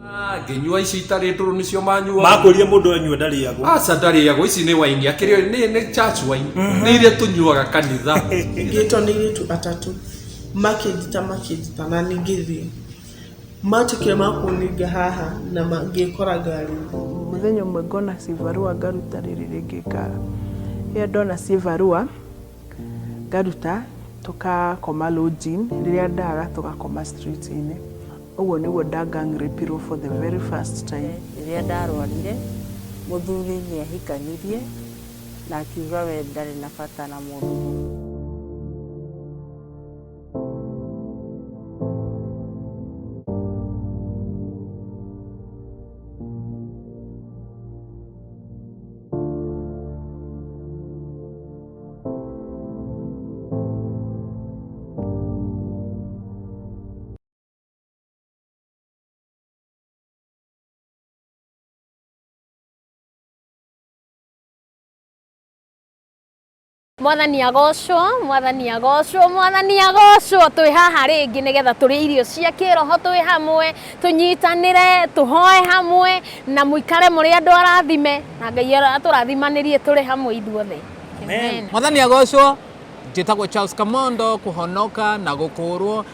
Ngĩnyua ici itarĩ ndũrũ nĩcio manyua. Makwĩrire mũndũ anyua ndarĩagwo. Aca ndarĩagwo, ici nĩ waini akĩrĩ nĩ church wine, nĩ iria tũnyuaga kanitha. Ngĩtwo nĩ airĩtu atatũ makĩnjĩta makĩnjĩta na niĩ ngĩthiĩ. Matuĩkire makũninga haha na ngĩkora ngari-inĩ. Mũthenya ũmwe ngona cibarũa ngaruta rĩrĩ rĩngĩ rĩrĩa ndona cibarũa ngaruta tũkakoma lodging, rĩrĩa ndaga tũgakoma street inĩ. Ũguo nĩguo nda gang rape-irwo for the very first time. Rĩrĩa ndarwarire, mũthuri nĩ ahikanirie na akiuga we ndarĩ na bata na mũndũ. Mwathani agocwo, mwathani agocwo, mwathani agocwo. Twĩ haha rĩngĩ nĩgetha tũrĩe irio cia kĩroho twĩ hamwe, tũnyitanĩre, tũhoe hamwe na mũikare mũrĩ andũ arathime na Ngai atũrathimanĩrie tũrĩ hamwe ithuothe. Amen. Mwathani agocwo. Njĩtagwo Charles Kamondo kũhonoka na gũkũrwo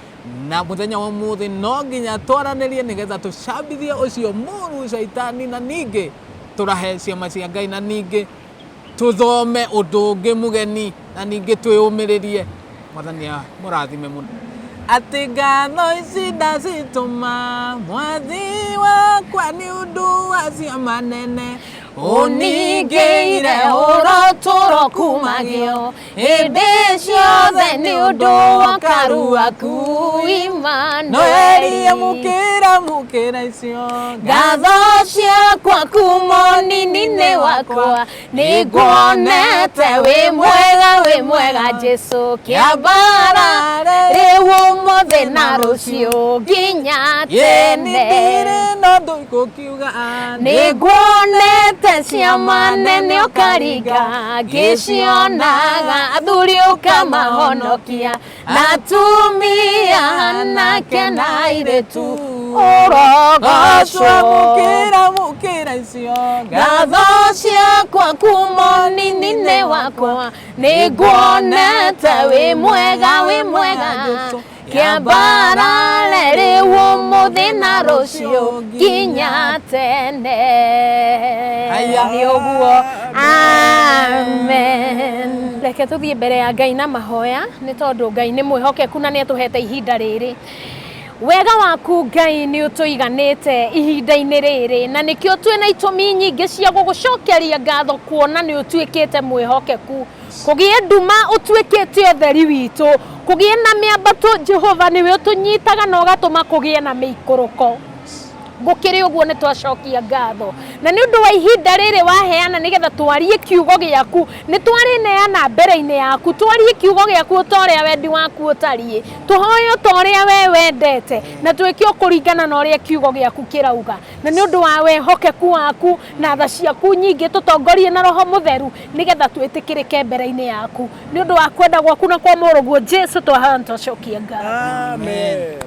na mũthenya wa ũmũthĩ no nginya twaranĩrie nĩgetha tũcambithie ũcio mũru caitani na ningĩ tũrahe ciama cia Ngai na ningĩ tũthome ũndũ ũngĩ mũgeni na ningĩ twĩũmĩrĩrie. Mwathani amũrathime mũno. Atĩ ngatho ici ndacitũma mwathi wakwa nĩ ũndũ wa ciama nene ũningĩire ũrotũro kumagio hĩndĩ ciothe nĩ ũndũ wa karu waku Noerie Immanueli. mũkĩra mũkĩra icio Ngatho ciakwa kuma ũnini-inĩ wakwa nĩnguonete wĩ mwega wĩ mwega Jesu kĩambara rĩu ũmũthĩ na rũciũ nginya tene. Ndirĩ na ũndũ ingĩkiuga. Nĩnguonete ciama nene ũkaringa ngĩcionaga athuri ũkamahonokia na atumia anake na airĩtu ũrogocwo. Mũkĩra mũkĩra icio Ngatho ciakwa kuma ũnini-inĩ wakwa nĩnguonete wĩ mwega wĩ mwega kĩambarare rĩu ũmũthĩ na rũciũ nginya tene. Nĩ ũguo, amen. Reke tũthiĩ mbere ya Ngai na mahoya nĩ tondũ Ngai nĩ mwĩhokeku na nĩ atũhete ihinda rĩrĩ. Wega waku Ngai nĩ ũtũiganĩte ihinda-inĩ rĩrĩ na nĩkĩo twĩna itũmi nyingĩ cia gũgũcokeria ngatho kuona nĩ ũtuĩkĩte mwĩhokeku. Kũgĩe nduma ũtuĩkĩte ũtheri witũ, kũgĩe na mĩambato Jehova nĩwe ũtũnyitaga na ũgatũma kũgĩe na mĩikũrũko. Gũkĩrĩ ũguo nĩ twacokia ngatho na nĩ ũndũ wa ihinda rĩrĩ waheana nĩgetha twarie kiugo gĩaku, nĩ twarĩneana mbere-inĩ yaku, twarie kiugo gĩaku o ta ũrĩa wendi waku ũtariĩ, tũhoe o ta ũrĩa we wendete na twĩke o kũringana na ũrĩa kiugo gĩaku kĩrauga. Na nĩ ũndũ wa wĩhokeku waku na tha ciaku nyingĩ tũtongorie na Roho Mũtheru nĩgetha twĩtĩkĩrĩke mbere-inĩ yaku. Nĩ ũndũ wa kwenda gwaku na kwa mũrũguo Jesu twahoya na twacokia ngatho. Amen.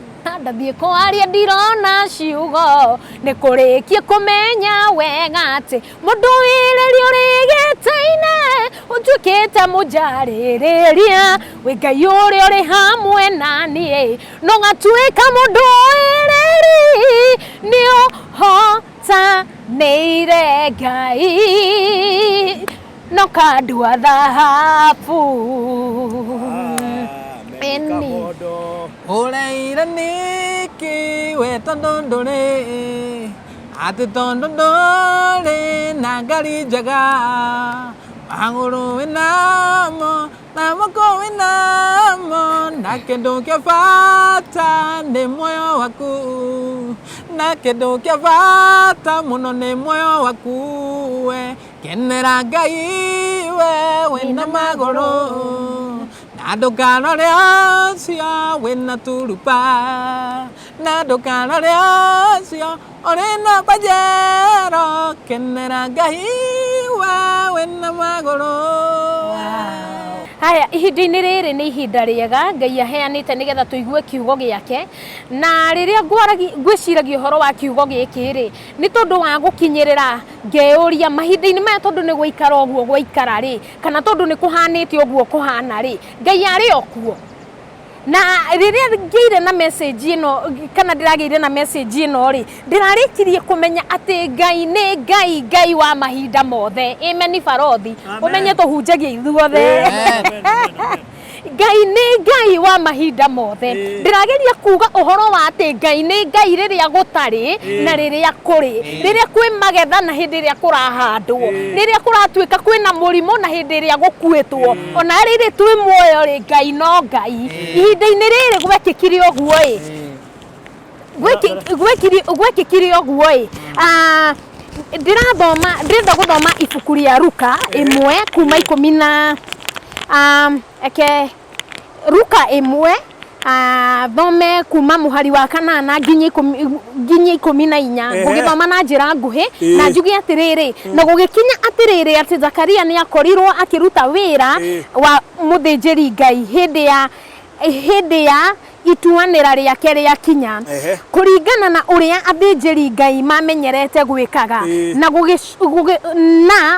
Ndathiĩ kwaria ndirona ciugo nĩ kũrĩkie kũmenya wega atĩ mũndũ wĩrĩria ũrĩ gĩtĩ-inĩ ũtuĩkĩte mũnjarĩrĩria wĩ Ngai ũrĩa ũrĩ hamwe na niĩ no ngatuĩka mũndũ wĩrĩri nĩ ũhotanĩire Ngai no kandua thahabu. Ĩni. Ũreire nĩkĩ we tondũ ndũrĩ atĩ tondũ ndũrĩ na ngari njega magũrũ wĩnamo na moko wĩnamo na kĩndũ kĩa bata nĩ muoyo waku na kĩndũ kĩa bata mũno nĩ muoyo waku we kenera Ngai we wĩna magũrũ na ndũkarore ũcio wĩna turuba na ndũkarore ũcio ũrĩ na pajero kenera Ngai we wĩna magũrũ. Haya, ihinda-inĩ rĩrĩ nĩ ihinda rĩega Ngai aheanĩte nĩgetha tũigue kiugo gĩake. Na rĩrĩa ngwĩciragia ũhoro wa kiugo gĩkĩ rĩ, nĩ tondũ wa gũkinyĩrĩra ngeyũria mahinda-inĩ maya, tondũ nĩ gwaikara ũguo gwaikara rĩ, kana tondũ nĩ kũhanĩte ũguo kũhana rĩ, Ngai arĩ o kuo? Na rĩrĩa ngĩire na message ĩno, kana ndĩragĩire na message ĩno rĩ, ndĩrarĩkirie kũmenya atĩ Ngai nĩ Ngai, Ngai wa mahinda mothe. Amen. Barothi, ũmenye tũhunjagia ithuothe. Ngai nĩ Ngai wa mahinda mothe. Ndĩrageria kuga ũhoro wa atĩ Ngai nĩ Ngai rĩrĩa gũtarĩ na rĩrĩa kũrĩ, rĩrĩa kwĩ magetha na hĩndĩ ĩrĩa kũrahandwo, rĩrĩa kũratuĩka kwĩna mũrimũ na hĩndĩ ĩrĩa gũkuĩtwo, ona rĩrĩ twĩ muoyo rĩ, Ngai no Ngai. Ihinda-inĩ rĩrĩ gwekĩkire ũguo ĩ, gwekĩkire ũguo ĩ. Ah, ndĩrathoma, ndĩrenda gũthoma ibuku rĩa Luka 1 kuma 10 na eke Luka 1, thome kuma mũhari wa 8 nginya 10, nginya 14. Ngũgĩthoma na njĩra nguhĩ na njuge atĩrĩrĩ, na gũgĩkinya atĩrĩrĩ, atĩ Zakaria nĩ akorirwo akĩruta wĩra wa mũthĩnjĩri Ngai hĩndĩ ya ituanĩra rĩake rĩakinya, kũringana na ũrĩa athĩnjĩri Ngai mamenyerete gwĩkaga, na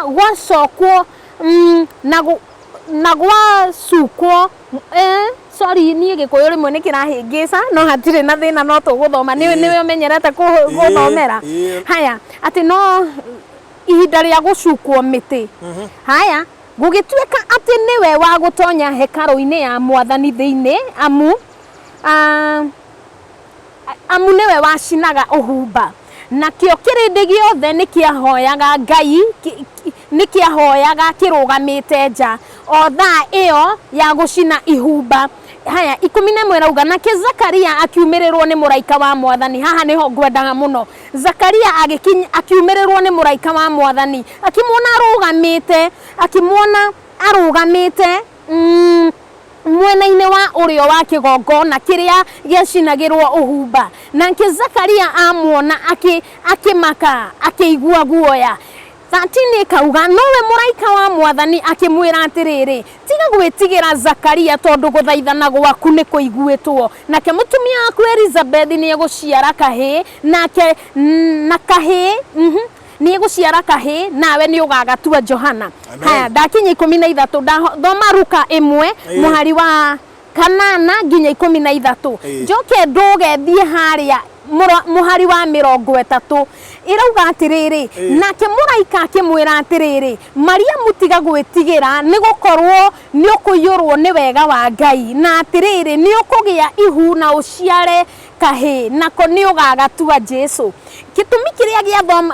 gwacokwo na gwacukwo, sorry, niĩ Gĩkũyũ rĩmwe nĩ kĩrahĩngĩca, no hatirĩ na thĩna, no tũgũthoma. Nĩwe ũmenyerete gũthomera. Haya, atĩ no ihinda rĩa gũcukwo mĩtĩ. Haya, gũgĩtuĩka atĩ nĩwe wa gũtonya hekarũ-inĩ ya Mwathani thĩinĩ, amu nĩwe wacinaga ũhumba. Nakĩo kĩrĩndĩ gĩothe nĩ kĩahoyaga Ngai, nĩ kĩahoyaga kĩrũgamĩte nja o thaa ĩyo ya gũcina ihumba. Haya, 11 ĩrauga, nake Zakaria akiumĩrĩrwo nĩ mũraika wa Mwathani. Haha nĩho ngwendaga mũno. Zakaria akiumĩrĩrwo nĩ mũraika wa Mwathani, akĩmuona arũgamĩte mwena-inĩ wa ũrĩo wa kĩgongona kĩrĩa gĩacinagĩrwo ũhumba. Nake Zakaria amuona akĩmaka, akĩigua guoya. 13 ĩkauga, nowe mũraika wa Mwathani akĩmwĩra atĩrĩrĩ, "Tiga gwĩtigĩra, Zakaria, tondũ gũthaithana gwaku nĩ kũiguĩtwo. Nake mũtumia waku Elizabeth nĩ egũciara kahĩĩ, nake na kahĩĩ nĩ egũciara kahĩĩ, nawe nĩ ũgagatua Johana." Haya, ndakinya 13. Ndathoma Luka 1 mũhari wa 8 nginya 13. Njoke ndũge thiĩ harĩa mũhari wa 30. Ĩrauga atĩrĩrĩ, nake mũraika akĩmwĩra atĩrĩrĩ, "Mariamu, tiga gwĩtigĩra, nĩ gũkorwo nĩ ũkũiyũrwo nĩ wega wa Ngai. Na atĩrĩrĩ, nĩ ũkũgĩa ihu na ũciare kahĩĩ, nako nĩ ũgagatua Jesu." Gĩtũmi kĩrĩa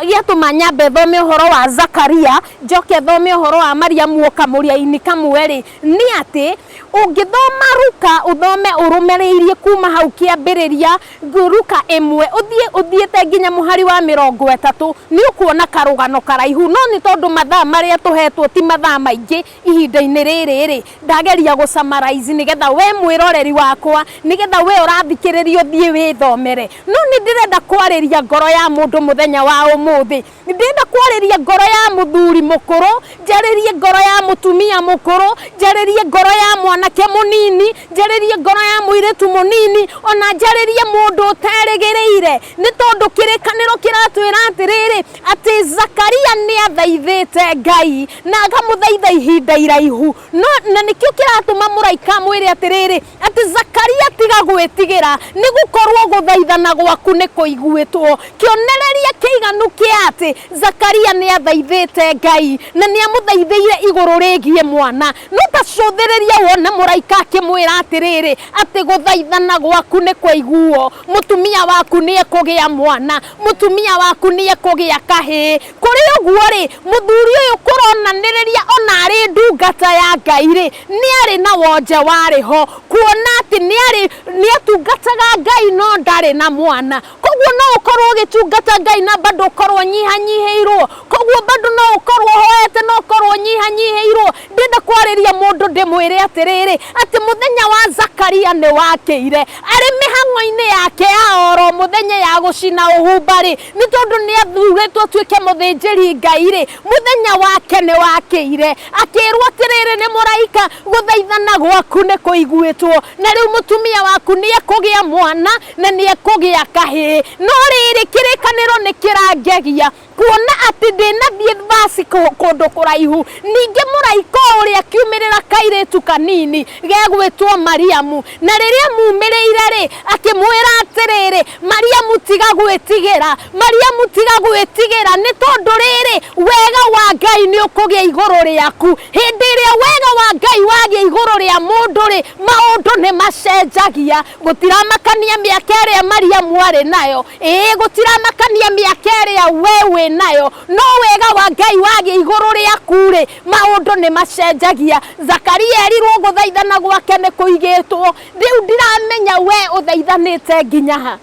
gĩatũma nyambe thome ũhoro wa Zakaria, njoke thome ũhoro wa Mariamu o kamũria-inĩ kamwe rĩ, nĩ atĩ ũngĩthoma Luka, ũthome ũrũmĩrĩirie kuma hau kĩambĩrĩria, Luka 1, ũthiĩ ũthiĩte nginya mũhari wa 30, nĩ ũkuona karũgano karaihu. No nĩ tondũ mathaa marĩa tũhetwo ti mathaa maingĩ ihinda-inĩ rĩrĩ rĩ, ndageria gũ summarize nĩgetha we mwĩroreri wakwa, nĩgetha we ũrathikĩrĩria, ũthiĩ wĩthomere. No nĩ ndĩrenda kwarĩria ngoro ya mũndũ mũthenya wa ũmũthĩ. Ndĩrenda kwarĩria ngoro ya mũthuri mũkũrũ, njarĩrie ngoro ya mũtumia mũkũrũ, njarĩrie ngoro ya mwanake mũnini, njarĩrie ngoro ya mũirĩtu mũnini, ona njarĩrie mũndũ ũterĩgĩrĩire, nĩ tondũ kĩrĩkanĩro kĩratwĩra atĩrĩrĩ, atĩ Zakaria nĩ athaithĩte Ngai na akamũthaitha ihinda iraihu. No na nĩkĩo kĩratũma mũraika amwĩre atĩrĩrĩ, atĩ Zakaria, tiga gwĩtigĩra, nĩ gũkorwo gũthaithana gwaku nĩ kũiguĩtwo. Kĩonereria kĩiganu kĩa atĩ Zakaria nĩ athaithĩte Ngai na nĩ amũthaithĩire igũrũ rĩgiĩ mwana. No ta cũthĩrĩria wone mũraika akĩmwĩra atĩrĩrĩ, atĩ gũthaithana gwaku nĩ kwaiguo, mũtumia waku nĩ ekũgĩa mwana, mũtumia waku nĩ ekũgĩa kahĩĩ. Kũrĩ ũguo rĩ, mũthuri ũyũ kũronanĩrĩria ona arĩ ndungata ya Ngai rĩ, nĩ arĩ na wonje warĩ ho, kuona atĩ nĩ arĩ nĩ atungataga Ngai no ndarĩ na mwana. Koguo no ũkorwo ũgĩtungata Ũngĩtungata Ngai na bado ũkorwo nyihanyihĩirwo. Koguo bado no ũkorwo ũhoete na ũkorwo nyihanyihĩirwo. Ndĩrenda kwarĩria mũndũ ndĩmwĩre atĩrĩrĩ, atĩ mũthenya wa Zakaria nĩ wakĩire arĩ mĩhang'o-inĩ yake ya oro mũthenya ya gũcina ũhumba-rĩ, nĩ tondũ nĩ athurĩtwo atuĩke mũthĩnjĩri Ngai-rĩ, mũthenya wake nĩ wakĩire. Akĩrwo atĩrĩrĩ nĩ mũraika, gũthaithana gwaku nĩ kũiguĩtwo, na rĩu mũtumia waku nĩ ekũgĩa mwana na nĩ ekũgĩa kahĩĩ. No rĩrĩ, kĩrĩkanĩro nĩ kĩrangegia kuona atĩ ndĩnathiĩ basi kũndũ kũraihu. Ningĩ mũraika ũrĩa akiumĩrĩra kairĩtu kanini gegwĩtwo Mariamu, na rĩrĩa mumĩrĩire rĩ, akĩmwĩra atĩrĩrĩ, Mariamu tiga gwĩtigĩra, Mariamu tiga gwĩtigĩra, nĩ tondũ rĩrĩ, wega wa Ngai nĩ ũkũgĩa igũrũ rĩaku. Hĩndĩ ĩrĩa wega wa Ngai wagĩa igũrũ rĩa mũndũ rĩ, maũndũ nĩ macenjagia. Gũtiramakania mĩaka ĩrĩa Mariamu arĩ nayo, ĩĩ gũtiramakania mĩaka ĩrĩa we wĩ nayo, no wega wa Ngai wagĩa igũrũ rĩaku rĩ, maũndũ nĩ macenjagia. Zakaria erirwo gũthaithana gwake nĩ kũigĩtwo. Rĩu ndiramenya we ũthaithanĩte nginya ha.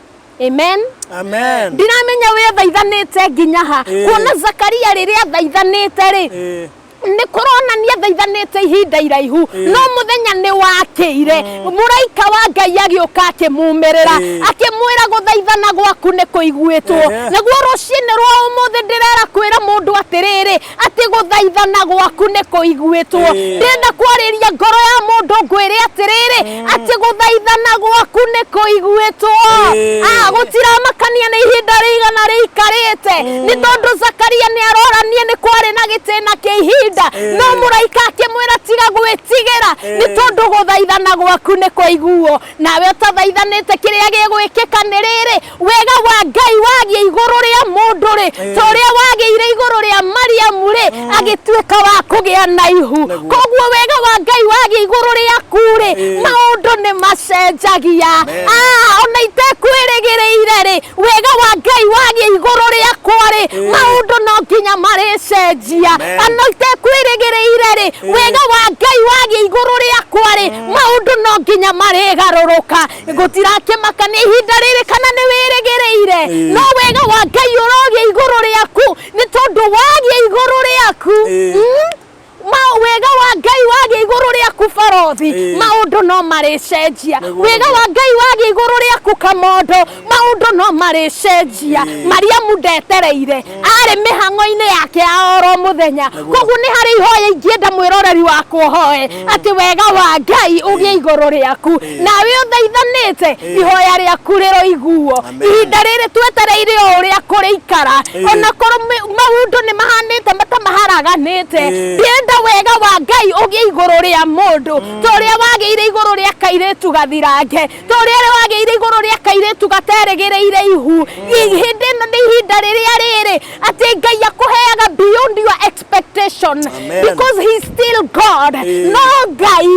Amen. Amen. Ndiramenya we ũthaithanĩte nginya ha. Kuona Zakaria rĩrĩa athaithanĩte rĩ, nĩ kũronania thaithanĩte ihinda iraihu, no mũthenya nĩ wakĩire, mũraika wa Ngai agĩũka akĩmumĩrĩra, akĩmwĩra gũthaithana gwaku nĩ kũiguĩtwo. Naguo rũcinĩ rwa ũmũthĩ ndĩrera kwĩra mũndũ atĩrĩrĩ, atĩ gũthaithana gwaku nĩ kũiguĩtwo. Ndĩrenda kwarĩria ngoro ya mũndũ ngwĩre atĩrĩrĩ, atĩ gũthaithana gwaku nĩ kũiguĩtwo. Gũtiramakania nĩ ihinda rĩigana rĩikarĩte, nĩ tondũ Zakaria nĩ arorania nĩ kwarĩ na gĩtĩna kĩa ihinda, no mũraika akĩmwĩra tiga gwĩtigĩra, nĩ tondũ gũthaithana gwaku nĩ kũiguo. Nawe ũtathaithanĩte, kĩrĩa gĩgwĩkĩka nĩ rĩrĩ, wega wa Ngai wagĩa igũrũ rĩa mũndũ rĩ, ta ũrĩa wagĩire igũrũ rĩa Mariamu rĩ, agĩtuĩka wa kũgĩa na ihu. Koguo wega wa Ngai wagĩa igũrũ rĩaku rĩ, maũndũ nĩ macenjagia. Ona itekwĩrĩgĩrĩire rĩ, wega wa Ngai wagĩa igũrũ rĩakwa rĩ, maũndũ no nginya marĩcenjia. Ona itekwĩrĩgĩrĩire rĩ, wega wa Ngai wagĩa igũrũ rĩakwa rĩ, maũndũ no nginya marĩgarũrũka. Gũtirakĩmakania ihinda rĩrĩ kana nĩ wĩrĩgĩrĩire, no wega wa Ngai ũrogĩa igũrũ rĩaku, nĩ tondũ wagĩa igũrũ rĩaku, wega wa Ngai wagĩa igũrũ rĩaku barothi, maũndũ no marĩcenjia. Wega wa Ngai wagĩa igũrũ rĩaku kamondo, maũndũ no marĩcenjia. Mariamu ndetereire, arĩ mĩhang'o-inĩ yake ya oro mũthenya. Koguo nĩ harĩ ihoya ingĩenda mwĩroreri wakwa ũhoe, atĩ wega wa Ngai ũgĩe igũrũ rĩaku. Nawe ũthaithanĩte, ihoya rĩaku rĩroiguo. Ihinda rĩrĩ twetereire o ũrĩa kũrĩikara, ona korwo maũndũ nĩ mahanĩte ta maharaganĩte, ndĩrenda wega wa Ngai ũgĩe igũrũ rĩa mũndũ, ta ũrĩa wagĩire igũrũ rĩa kairĩtu gathirange, ta ũrĩa wagĩire igũrũ rĩa kairĩtu gaterĩgĩrĩire ihu. Hĩndĩ ĩno nĩ ihinda rĩrĩa rĩrĩ atĩ Ngai akũheaga beyond your expectation, because he is still God. No Ngai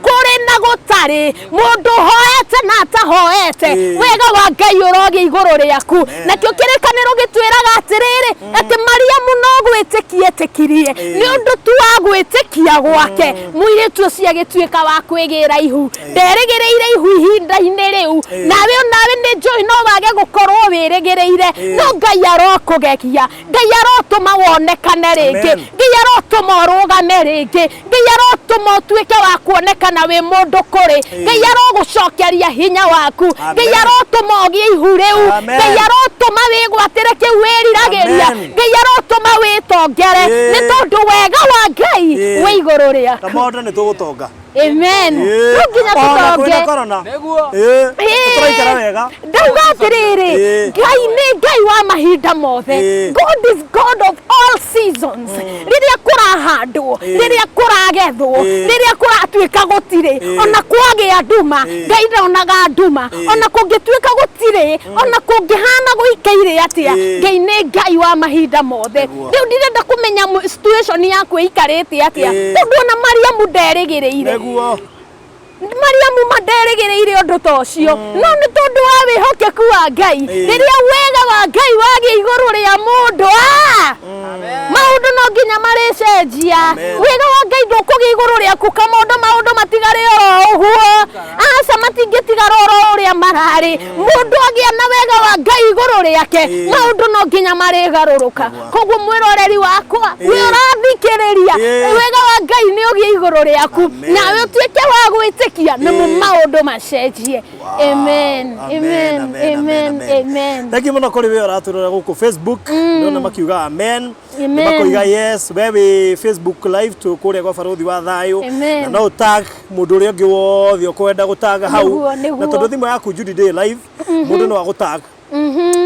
kũrĩ na gũtarĩ, mũndũ ũhoete na atahoete, wega wa Ngai ũrogĩa igũrũ rĩaku. Nakĩo kĩrĩkanĩro gĩtwĩraga atĩrĩrĩ, atĩ Mariamu no gwĩtĩkia etĩkirie, nĩ ũndũ tu wa gwĩtĩkia gwake, mũirĩtu ũcio agĩtuĩka wa kwĩgĩra ihu. Nderĩgĩrĩire ihu ihinda-inĩ rĩu. Nawe onawe nĩ njũĩ no wage gũkorwo wĩrĩgĩrĩire, no Ngai arokũgegia, Ngai arotũma wonekane rĩngĩ, Ngai arotũma ũrũgame rĩngĩ, Ngai arotũma ũtuĩke wa kuonekana wĩ mũndũ kũrĩ, Ngai arogũcokeria hinya waku, Ngai arotũma ũgĩe ihu rĩu, Ngai arotũma wĩgwatĩre kĩu wĩriragĩria, Ngai arotũma wĩtongere, nĩ tondũ wega wa Ngai wĩ igũrũ rĩaku. Kamondo nĩ tũgũtonga. Amen. No nginya Ona kwĩna tũtonge. corona. Nĩguo. Tũraikara wega. Ndauga atĩrĩrĩ, Ngai nĩ Ngai wa mahinda mothe. God is God of all seasons. Rĩrĩa kũrahandwo, rĩrĩa kũragethwo, rĩrĩa kũratuĩka gũtirĩ, ona kwagĩa nduma, Ngai ndonaga nduma. Ona kũngĩtuĩka gũtirĩ, ona kũngĩhana gũikaire atĩa, Ngai nĩ Ngai wa mahinda mothe. Rĩu ndirenda kũmenya situation yaku ĩikarĩte atĩa, tondũ ona Mariamu nderĩgĩrĩire. Nĩguo. Mariamu ma nderĩgĩrĩire ũndũ ta ũcio, no nĩ tondũ wa wĩhokeku wa Ngai, rĩrĩa wega wa Ngai wagĩa igũrũ rĩa mũndũ, maũndũ Maũndũ no nginya marĩcenjia. Amen. Wega wa Ngai ndũkũgĩa igũrũ rĩaku kamondo, maũndũ matigare oro ũguo. Aca, matingĩtigara oro ũrĩa mararĩ. Mũndũ agĩa na wega wa Ngai igũrũ rĩake, maũndũ no nginya marĩgarũrũka. Koguo mwĩroreri wakwa, wĩ ũrathikĩrĩria, wega wa Ngai nĩ ũgĩe igũrũ rĩaku, Amen. nawe ũtuĩke wa gwĩtĩkia nĩmo maũndũ macenjie. Amen, amen, amen, amen. Thank you muno kuri we ũratũrora gũkũ Facebook. Ndona makiuga amen. Amen. Makoiga yes. We wĩ Facebook live tu kũrĩa gwa Barũthi wa Thayũ. Amen. Na no tag mũndũ ũrĩa ũngĩ wothe ũkwenda gũtag hau. Nĩguo, nĩguo. Na tondũ thimũ yaku Judy ndĩ live, mũndũ no agũtag.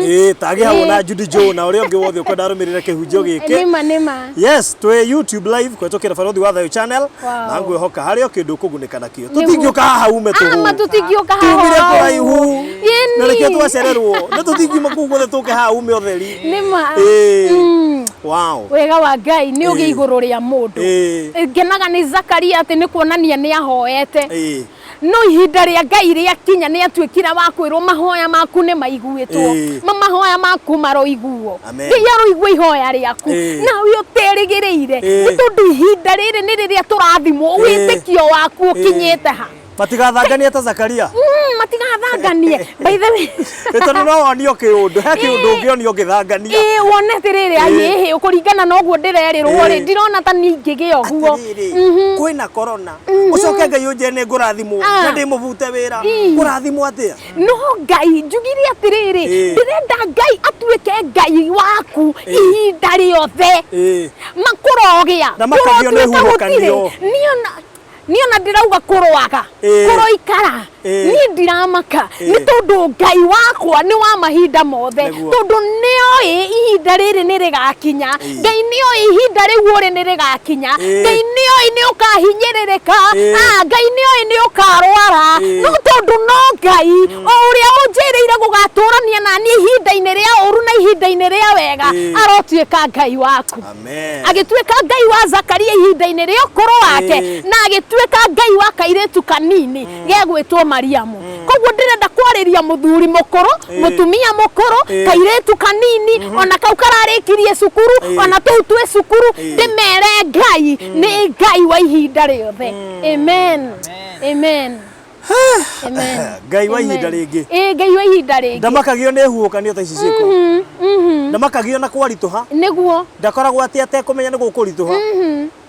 Ĩĩ, tag hau na Judy Joe na ũrĩa ũngĩ wothe ũkwenda arũmĩrĩre kĩhunjio gĩkĩ. Nĩma, nĩma. Yes, twĩ YouTube live kũhetũkĩra Barũthi wa Thayũ channel. Wow. Na ngwĩhoka harĩ o kĩndũ ũkũgunĩka nakĩo. Nĩguo. Tũtingĩũka haha ume tũhũ. Ama tũtingĩũka haha Tumire oro kũraihu. ũguo. Ĩni. Na nĩkĩo twacererwo. Nĩ tũtingiuma kũu guothe tũke haha ume ũtheri. Nĩma. Ĩĩ. Mm. Wow. Wega wa Ngai nĩ ũgĩe Ĩĩ. igũrũ rĩa mũndũ. Ĩĩ. Ngenaga nĩ Zakaria atĩ nĩ kuonania nĩ ahoete. Ĩĩ. No ihinda rĩa Ngai rĩakinya nĩ atuĩkire wa kwĩrwo mahoya maku nĩ maiguĩtwo. Ĩĩ. Ma mahoya maku maroiguo. Amen. Ngai aroigua ihoya rĩaku. Ĩĩ. Nawe ũterĩgĩrĩire. Ĩĩ. Nĩ tondũ ihinda rĩrĩ nĩ rĩrĩa tũrathimwo Ĩĩ. wĩtĩkio waku ũkinyĩte ha. Matigathanganie ta Zakaria. Matigathanganie. By the way. Ĩ tondũ no wonio kĩũndũ, he kĩũndũ Ĩĩ. ũngĩonio ũngĩthangania. Ĩĩ, wone atĩrĩrĩ, ayĩhĩ, ũkũringana na ũguo ndĩrerĩrwo rĩ, Ĩĩ. ndirona ta niĩ ingĩgĩa ũguo. Atĩrĩrĩ, kwĩna corona. Ũcoke Ngai ũnjĩre nĩ ngũrathimwo Ah. na ndĩmũbute wĩra. Ĩĩ. Ngũrathimwo atĩa? No Ngai njugire atĩrĩrĩ, Ĩĩ. ndĩrenda Ngai atuĩke Ngai waku Ĩĩ. ihinda rĩothe. Ĩĩ. Makũrogĩa, Na makagio nĩ kũrotuĩka gũtirĩ. huhũkanio. Niĩ ona ndĩrauga kũroaga, Ĩĩ. kũroikara, Ĩĩ. niĩ ndiramaka, Ĩĩ. nĩ tondũ Ngai wakwa nĩ wa mahinda mothe. Nĩguo. Tondũ nĩoĩ ihinda rĩrĩ nĩ rĩgakinya. Ĩĩ. Ngai nĩoĩ ihinda rĩu ũrĩ nĩ rĩgakinya. Ĩĩ. Ngai nĩoĩ nĩ ũkahinyĩrĩrĩka. Ĩĩ. Ah, Ngai nĩoĩ nĩ ũkarwara. Ĩĩ. No tondũ no Ngai o ũrĩa ũnjĩrĩire gũgatũrania na niĩ ihinda-inĩ rĩa ũru na ihinda-inĩ rĩa wega, Ĩĩ. arotuĩka Ngai waku. Amen. Agĩtuĩka Ngai wa Zakaria ihinda-inĩ rĩa ũkũrũ wake, Ĩĩ. na agĩtuĩka Ngai wa kairĩtu kanini gegwĩtwo Mariamu. Koguo ndĩrenda kwarĩria mũthuri mũkũrũ, mũtumia mũkũrũ, Ĩĩ. kairĩtu kanini, ona kau kararĩkirie cukuru, Ĩĩ. ona tũu twĩ cukuru, Ĩĩ. ndĩmere Ngai nĩ Ngai wa ihinda rĩothe. Amen. Amen. Amen. Ngai wa ihinda Amen. rĩngĩ. Ĩĩ, Ngai wa ihinda rĩngĩ. Ndamakagio nĩ huhũkanio ta ici ciĩko. Ndamakagio na kwaritũha. Nĩguo. Ndakoragwo atĩ atekũmenya nĩ gũkũritũha.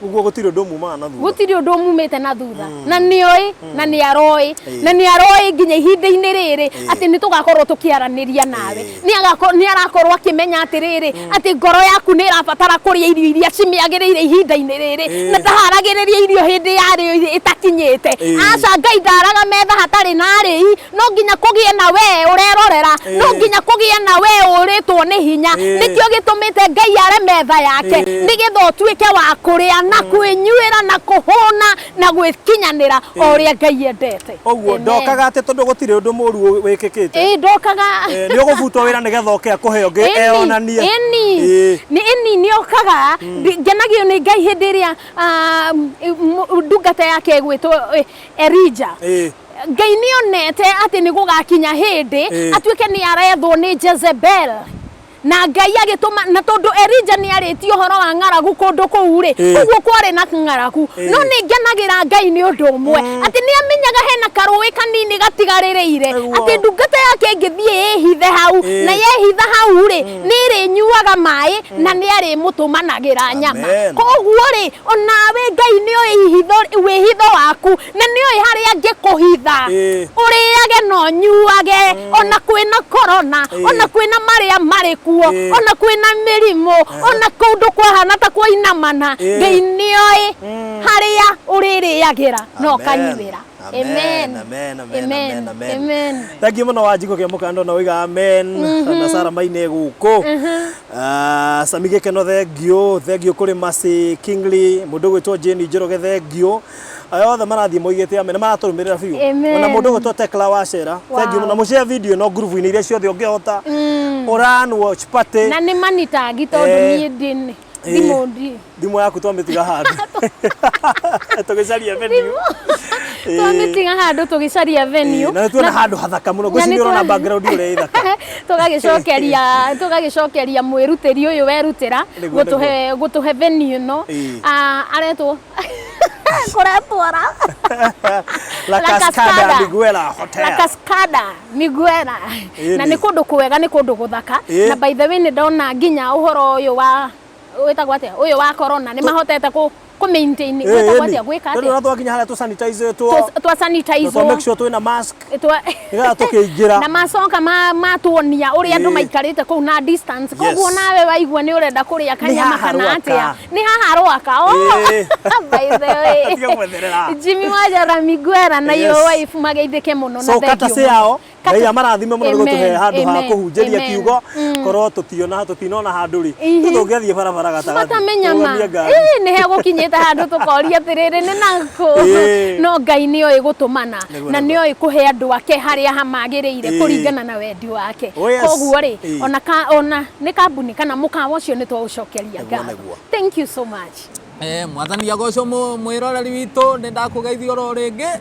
Ũguo gũtirĩ ũndũ mumaga na thutha. Gũtirĩ ũndũ mumĩte na thutha, na nĩoĩ, na nĩ aroĩ, Ĩĩ. na nĩ aroĩ nginya ihinda-inĩ rĩrĩ atĩ nĩ tũgakorwo tũkĩaranĩria nawe. Nĩ arakorwo akĩmenya atĩrĩrĩ, atĩ ngoro yaku nĩ ĩrabatara kũrĩa irio iria cimĩagĩrĩire ihinda-inĩ rĩrĩ, Ĩĩ. na ndaharagĩrĩria irio hĩndĩ yarĩo ĩtakinyĩte. Ĩĩ. Aca, Ngai ndaraga metha hatarĩ na arĩi. No nginya kũgĩe na we ũrerorera, no Ĩĩ. nginya kũgĩe na we ũrĩtwo nĩ hinya. Ĩĩ. Nĩkĩo gĩtũmĩte Ngai are metha yake, Ĩĩ. nĩgetha ũtuĩke wa kũrĩa na kwĩnyuĩra na kũhũna na gwĩkinyanĩra o ũrĩa Ngai endete. Ũguo Amen. ndokaga atĩ tondũ gũtirĩ ũndũ mũru wĩkĩkĩte. Ĩĩ, ndokaga. Ĩĩ, nĩ ũgũbutwo wĩra nĩgetha oke akũhe ũngĩ Ĩni, eyonanie. ĩni. Ĩĩ. Nĩ ĩni nĩ okaga. Ngenagio nĩ Ngai hĩndĩ ĩrĩa ndungata yake ĩgwĩtwo Elija. Ĩĩ. Ngai nĩ onete atĩ nĩ gũgakinya hĩndĩ Ĩĩ. atuĩke nĩ arethwo nĩ Jezebel, na Ngai agĩtũma, na tondũ Elija nĩ arĩtie ũhoro wa ng'aragu kũndũ kũu rĩ, Ĩĩ. ũguo kwarĩ na ng'aragu. Ĩĩ. No nĩ ngenagĩra Ngai nĩ ũndũ ũmwe, atĩ nĩ amenyaga hena karũĩ kanini gatigarĩrĩire, Nĩguo. atĩ ndungata yake ĩngĩthiĩ ĩhithe hau, Ĩĩ. na yehitha hau rĩ, nĩ ĩrĩnyuaga maĩ na nĩ arĩmũtũmanagĩra nyama. Amen. Koguo rĩ, onawe Ngai nĩ oĩ wĩhitho waku, na nĩ oĩ harĩa angĩkũhitha. Ĩĩ. Ũrĩage na ũnyuage, ona kwĩna corona, Ĩĩ. ona kwĩna marĩa marĩ kuo, Ĩĩ. ona kwĩna mĩrimũ, ona kũndũ kwahana ta kwainamana, Ĩĩ. Ngai nĩoĩ harĩa ũrĩrĩagĩra na Amen. ũkanyuĩra. Amen, amen, amen, amen, amen. Amen. Thank you mũno Wanjikũ kĩa mũkando na ũiga amen na Sara Maine gũkũ. Ah, Sami Gĩkeno thengio, thengio kũrĩ Mercy Kingley, mũndũ ũgwĩtwo Jane Njoroge thengio. Aya othe marathiĩ moigĩte amen, maratũrũmĩrĩra biũ. Amen. Ona mũndũ ũgwĩtwo Tekla Wacera, thengio Wow. mũno. Mũshare video ĩno ngurubu-inĩ iria ciothe ũngĩhota. Ũran watch party. Na nĩ manitangi tondũ Eh. niĩ ndĩ Thimũ ndi Thimũ yaku twamĩtiga handũ tũgĩcaria venue. Twamĩtiga handũ tũgĩcaria venue. Na tuona handũ hathaka mũno, Na nĩ ngwĩciria ũrona background ũrĩa ĩ thaka. Tũgagĩcokeria mwĩrutĩri ũyũ werutĩra gũtũhe venue ĩno. Ah, aretwo kũretwara La Cascada Miguela Hotel. La Cascada Miguela. Na nĩ kũndũ kwega, nĩ kũndũ gũthaka. Na by the way, nĩ ndona nginya ũhoro ũyũ wa wĩtagwo atĩa, ũyũ wa corona, nĩ mahotete kũ maintain, gwĩtagwo atĩa, gwĩka Tondũ atĩa, na twakinya harĩa tũ sanitize two twa na sanitize twa make sure twĩna mask nĩgetha tũkĩingĩra. Na macoka matuonia ũrĩa andũ maikarĩte kũu na distance, koguo nawe waigua nĩ ũrenda kũrĩa kanyama haha kana Rwaka. atĩa, nĩ haha Rwaka, oh. By the way, Tiga gwetherera. Jimmy Wajara Miguera na your wife mageithĩke mũno na So thank kata you ci mũno. yao Ngai amarathime mũno nĩ gũtũhe Amen, handũ ha amen, kũhunjĩria amen. kiugo. Korwo tũtiona tũtinona handũ rĩ, tũngĩathiĩ barabara gatagatĩ matamenya ma tũrũgamie ngari. Ĩ, nĩ hegũkinyĩte handũ tũkoria atĩrĩrĩ, nĩ nakũ? No Ngai nĩ oĩ gũtũmana na nĩ oĩ kũhe andũ ake harĩa hamagĩrĩire kũringana na wendi wake. Oh, yes. Koguo rĩ, ona nĩ kambuni kana mũkawa ũcio, nĩ twaũcokeria ngatho. Thank you so much. Mwathani agocwo. Mwĩroreri witũ, nĩ ndakũgeithia oro rĩngĩ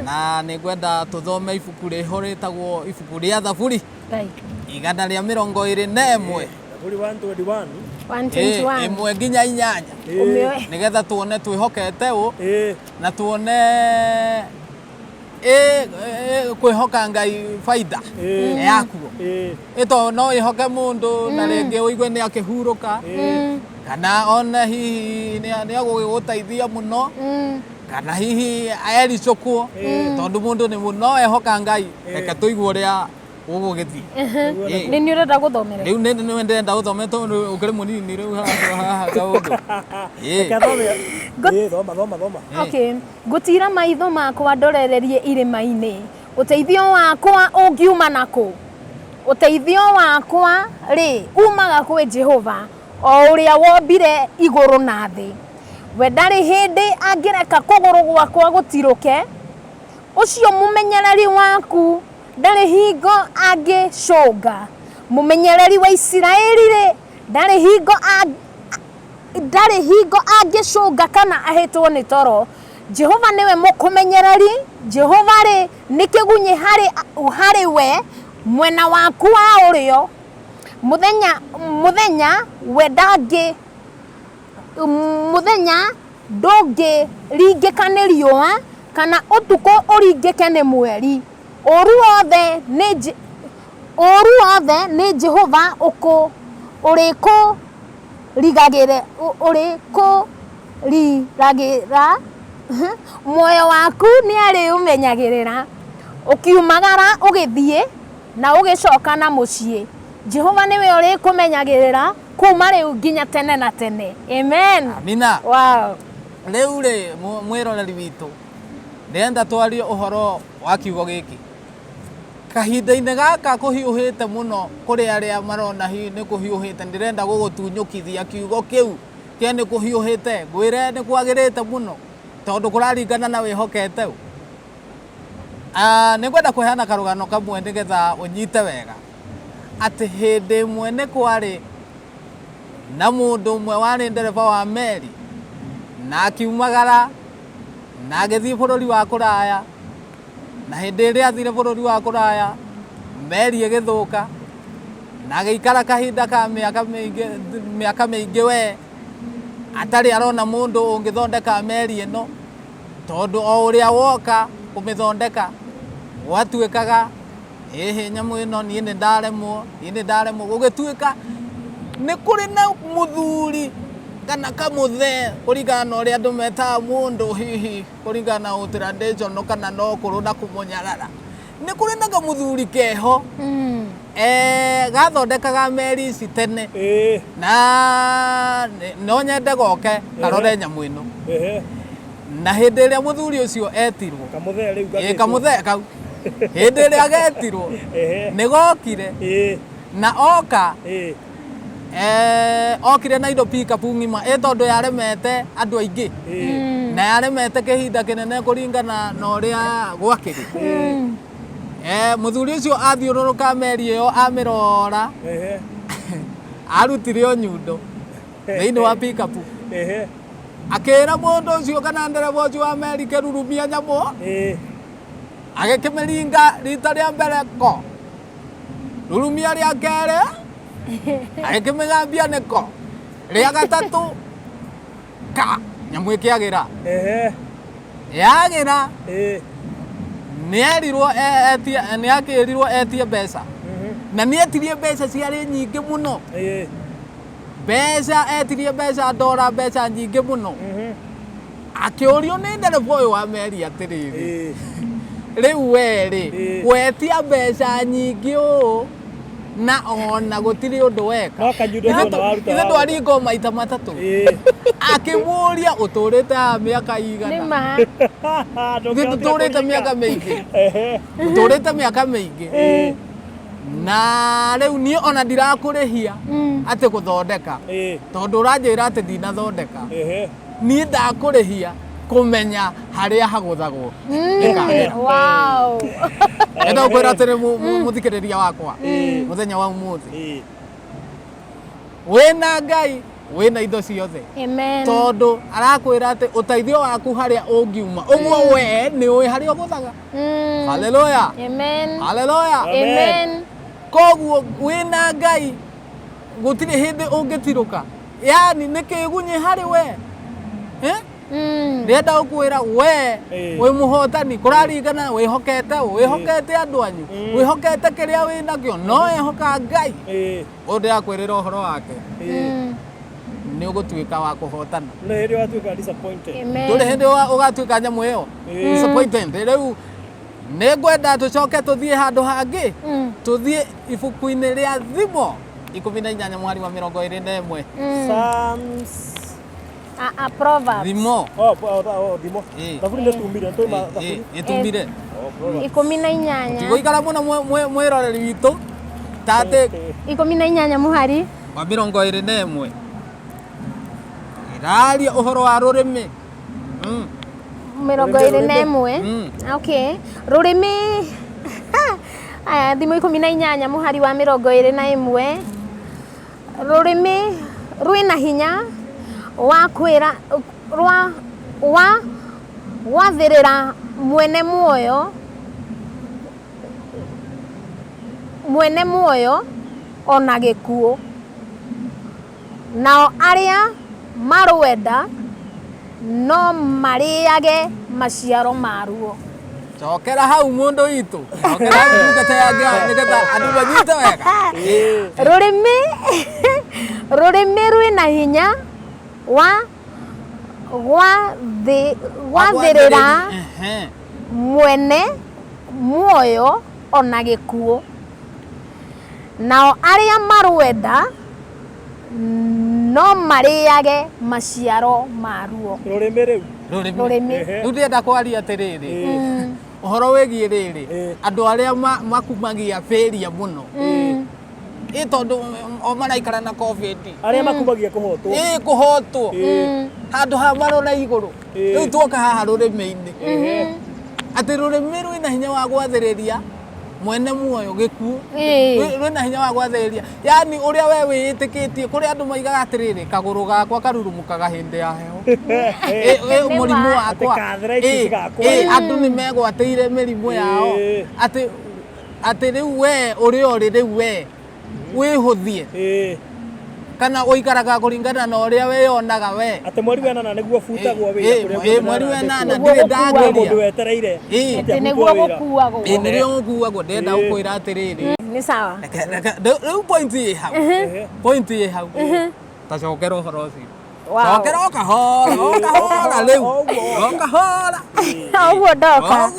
na nĩ ngwenda tũthome ibuku rĩho rĩtagwo ibuku rĩa Thaburi 121. Thaburi 121. 121. 1 nginya 8. Ũmĩoe. Nĩgetha tuone twĩhokete ũ na tuone kwĩhoka Ngai baida yakuo. Ĩto no ĩhoke mũndũ na rĩngĩ ũigue nĩ akĩhurũka, kana ona hihi nĩ agũgĩgũteithia mũno, kana hihi ericũkwo, tondũ mũndũ nĩ no ehoka Ngai. Reke tũigue ũrĩa gũgũgĩthiĩ. Nĩ nĩ ũrenda gũthomera? Rĩu nĩ ndĩrenda gũthome tondũ ũkĩrĩ mũnini rĩu haha haha kaũndũ. Reke thome. Thoma, thoma, thoma. Okay. Ngũtira maitho makwa ndorererie irĩma-inĩ, ũteithio wakwa ũngiuma nakũ? Ũteithio wakwa rĩ, umaga kwĩ Jehova, o ũrĩa wombire igũrũ na thĩ. We ndarĩ hĩndĩ angĩreka kũgũrũ gwakwa gũtirũke. Ũcio mũmenyereri waku ndarĩ hingo angĩcũnga. Mũmenyereri wa Isiraeli rĩ, ndarĩ hingo angĩcũnga kana ahĩtwo nĩ toro. Jehova nĩwe mũkũmenyereri. Jehova rĩ, nĩ kĩgunyĩ harĩ we mwena waku wa ũrĩo. Mũthenya we ndangĩ mũthenya ndũngĩringĩka nĩ riũa, kana ũtukũ ũringĩke nĩ mweri. Ũũru wothe nĩ Jehova ũkũ ũrĩkũrigagĩra ũrĩkũriragĩra. Muoyo waku nĩ arĩũmenyagĩrĩra ũkiumagara ũgĩthiĩ na ũgĩcoka na mũciĩ. Jehova nĩwe ũrĩkũmenyagĩrĩra kuma rĩu nginya tene na tene. Amen. Amina. Wow. Rĩu rĩ, mwĩroreri witũ, ndĩrenda twarie ũhoro wa kiugo gĩkĩ kahinda-inĩ gaka kũhiũhĩte mũno. Kũrĩ arĩa marona hihi nĩ kũhiũhĩte, ndĩrenda gũgũtunyũkithia kiugo kĩu kĩa nĩ kũhiũhĩte, ngwĩre nĩ kwagĩrĩte mũno, tondũ kũraringana na wĩhokete ũ. Ah, nĩ ngwenda kũheana karũgano kamwe nĩgetha ũnyite wega atĩ hĩndĩ ĩmwe nĩ kwarĩ na mũndũ ũmwe warĩ ndereba wa meri, na akiumagara na agĩthiĩ bũrũri wa kũraya. Na hĩndĩ ĩrĩa athire bũrũri wa kũraya, meri ĩgĩthũka na agĩikara kahinda ka mĩaka mĩingĩ, mĩaka mĩingĩ we atarĩ arona mũndũ ũngĩthondeka meri ĩno, tondũ o ũrĩa woka kũmĩthondeka gwatuĩkaga ĩhĩ, nyamũ ĩno niĩ nĩ ndaremwo, niĩ nĩ ndaremwo. Gũgĩtuĩka nĩ kũrĩ na mũthuri kana kamũthee, kũringana na ũrĩa andũ metaga mũndũ, hihi kũringana na traditional kana na ũkũrũ na kũmũnyarara, nĩ kũrĩ na kamũthuri keho gathondekaga meri ici tene, na no nyende goke karore nyamũ ĩno. Na hĩndĩ ĩrĩa mũthuri ũcio etirwo, Kamũthee rĩu. Ĩ, kamũthee kau, hĩndĩ ĩrĩa getirwo, nĩ gokire. Na oka, okire na indo pikapu ng'ima, ĩ tondũ yaremete andũ aingĩ na yaremete kĩhinda kĩnene kũringana na ũrĩa gwakĩrĩ. Mũthuri ũcio athiũrũrũka meri ĩyo amĩrora, arutire o nyundo. Thĩinĩ wa pickup. Akĩra mũndũ ũcio kana ndereba ũcio wa meri kĩrurumia nyamũ. Agĩkĩmĩringa rita rĩa mbere ko. Rurumia rĩa kerĩ agĩkĩmĩgambia nĩko. Rĩa gatatũ ka nyamũ ĩkĩagĩra. Yagĩra nĩerirwo etie nĩakĩrirwo etie mbeca. Na nĩetirie mbeca ciarĩ nyingĩ mũno. Mbeca etirie mbeca ndora mbeca nyingĩ mũno. Akĩũrio nĩ ndereba ũyũ wa meri atĩrĩrĩ, rĩu we rĩ, wetia mbeca nyingĩ ũũ na ona gũtirĩ ũndũ weka. No kanyundo Ithe wona waruta ithe wagũra. twaringwo maita matatũ. Akĩmũria ũtũrĩte haha mĩaka igana. Nĩ ma. Ithe tũtũrĩte mĩaka mĩingĩ. Tũtũrĩte mĩaka mĩingĩ. Na rĩu niĩ ona ndirakũrĩhia atĩ gũthondeka. Tondũ ũranjĩra atĩ ndinathondeka. Niĩ ndakũrĩhia kũmenya harĩa hagũthagwo. Ĩkagĩra. Wow. Enda gũkwĩra atĩrĩ mũthikĩrĩria wakwa mũthenya wa ũmũthĩ wĩna Ngai wĩna indo ciothe. Amen. Tondũ arakwĩra atĩ ũteithio waku harĩa ũngiuma ũguo we nĩ ũĩ harĩa ũgũthaga. Haleluya. Amen. Haleluya. Amen. Koguo wĩna Ngai gũtirĩ hĩndĩ ũngĩtirũka. Yani nĩ kĩgunyĩ harĩ we. Ndĩrenda gũkwĩra we wĩ mũhotani kũraringana wĩhokete wĩhokete andũ anyu wĩhokete kĩrĩa wĩ nakĩo no ehoka Ngai ũyũ ndĩrakwĩrĩra ũhoro wake nĩ ũgũtuĩka wa kũhotana. Ndũrĩ hĩndĩ ũgatuĩka disappointed. Ndũrĩ hĩndĩ ũgatuĩka nyamũ ĩyo disappointed. Rĩu nĩ ngwenda tũcoke tũthiĩ handũ hangĩ tũthiĩ ibuku-inĩ rĩa Thimo 18 mweri wa 21. Psalms. Proverbs. Thimo. Oh, Thimo. Thaburi nĩ tumire, tũima Thaburi. Ĩtumire. 18. Tigũikara mũno mwĩroreri witũ ta atĩ 18 mũhari wa 21 ĩraria ũhoro wa rũrĩmĩ. 21. Okay. Rũrĩmĩ aya Thimo 18 mũhari wa 21. Rũrĩmĩ rwĩna hinya wa kwĩra rwa wa gwathĩrĩra mwene muoyo mwene muoyo ona gĩkuũ. Nao arĩa marwenda no marĩage maciaro maruo. Cokera hau mũndũ witũ. Cokera hau ndungata ya Ngai nĩgetha andũ manyite wega. Rũrĩmĩ rũrĩmĩ rwĩna hinya wa gwathĩrĩra mwene muoyo ona gĩkuũ. Nao arĩa marwenda no marĩage maciaro maruo. Rũrĩmĩ rĩu. Rũrĩmĩ. Rĩu ndĩrenda kwaria atĩrĩrĩ ũhoro wĩgiĩ rĩrĩ andũ arĩa makumagia failure mũno ĩ tondũ o maraikara na COVID Arĩa makumagia kũhotwo. Ĩ kũhotwo handũ ha marora igũrũ. Rĩu tuoka haha rũrĩmĩ-inĩ atĩ rũrĩmĩ rwĩna hinya wa gwathĩrĩria mwene muoyo gĩkuũ. Rwĩna hinya wa gwathĩrĩria yani ũrĩa we wĩĩtĩkĩtie kũrĩ andũ maigaga atĩrĩrĩ kagũrũ gakwa karurumũkaga hĩndĩ ya heho. Mũrimũ wakwa andũ nĩ megwatĩire mĩrimũ yao atĩ atĩ rĩu we ũrĩa ũrĩ rĩu we wĩhũthie kana ũikaraga kũringana na ũrĩa wĩyonaga we atĩ mweri wa ĩnana nĩguo butagwo wĩra kũrĩa mweri wa ĩnana ndirĩ ndageria mũndũ wetereire atĩ nĩguo gũkuagwo nĩrĩo gũkuagwo ndĩrenda gũkwĩra atĩrĩrĩ nĩ sawa rĩu point ĩ hau point ĩ hau tacokera ũhoro ũcio cokera o kahora o kahora rĩu o kahora ũguo ndoka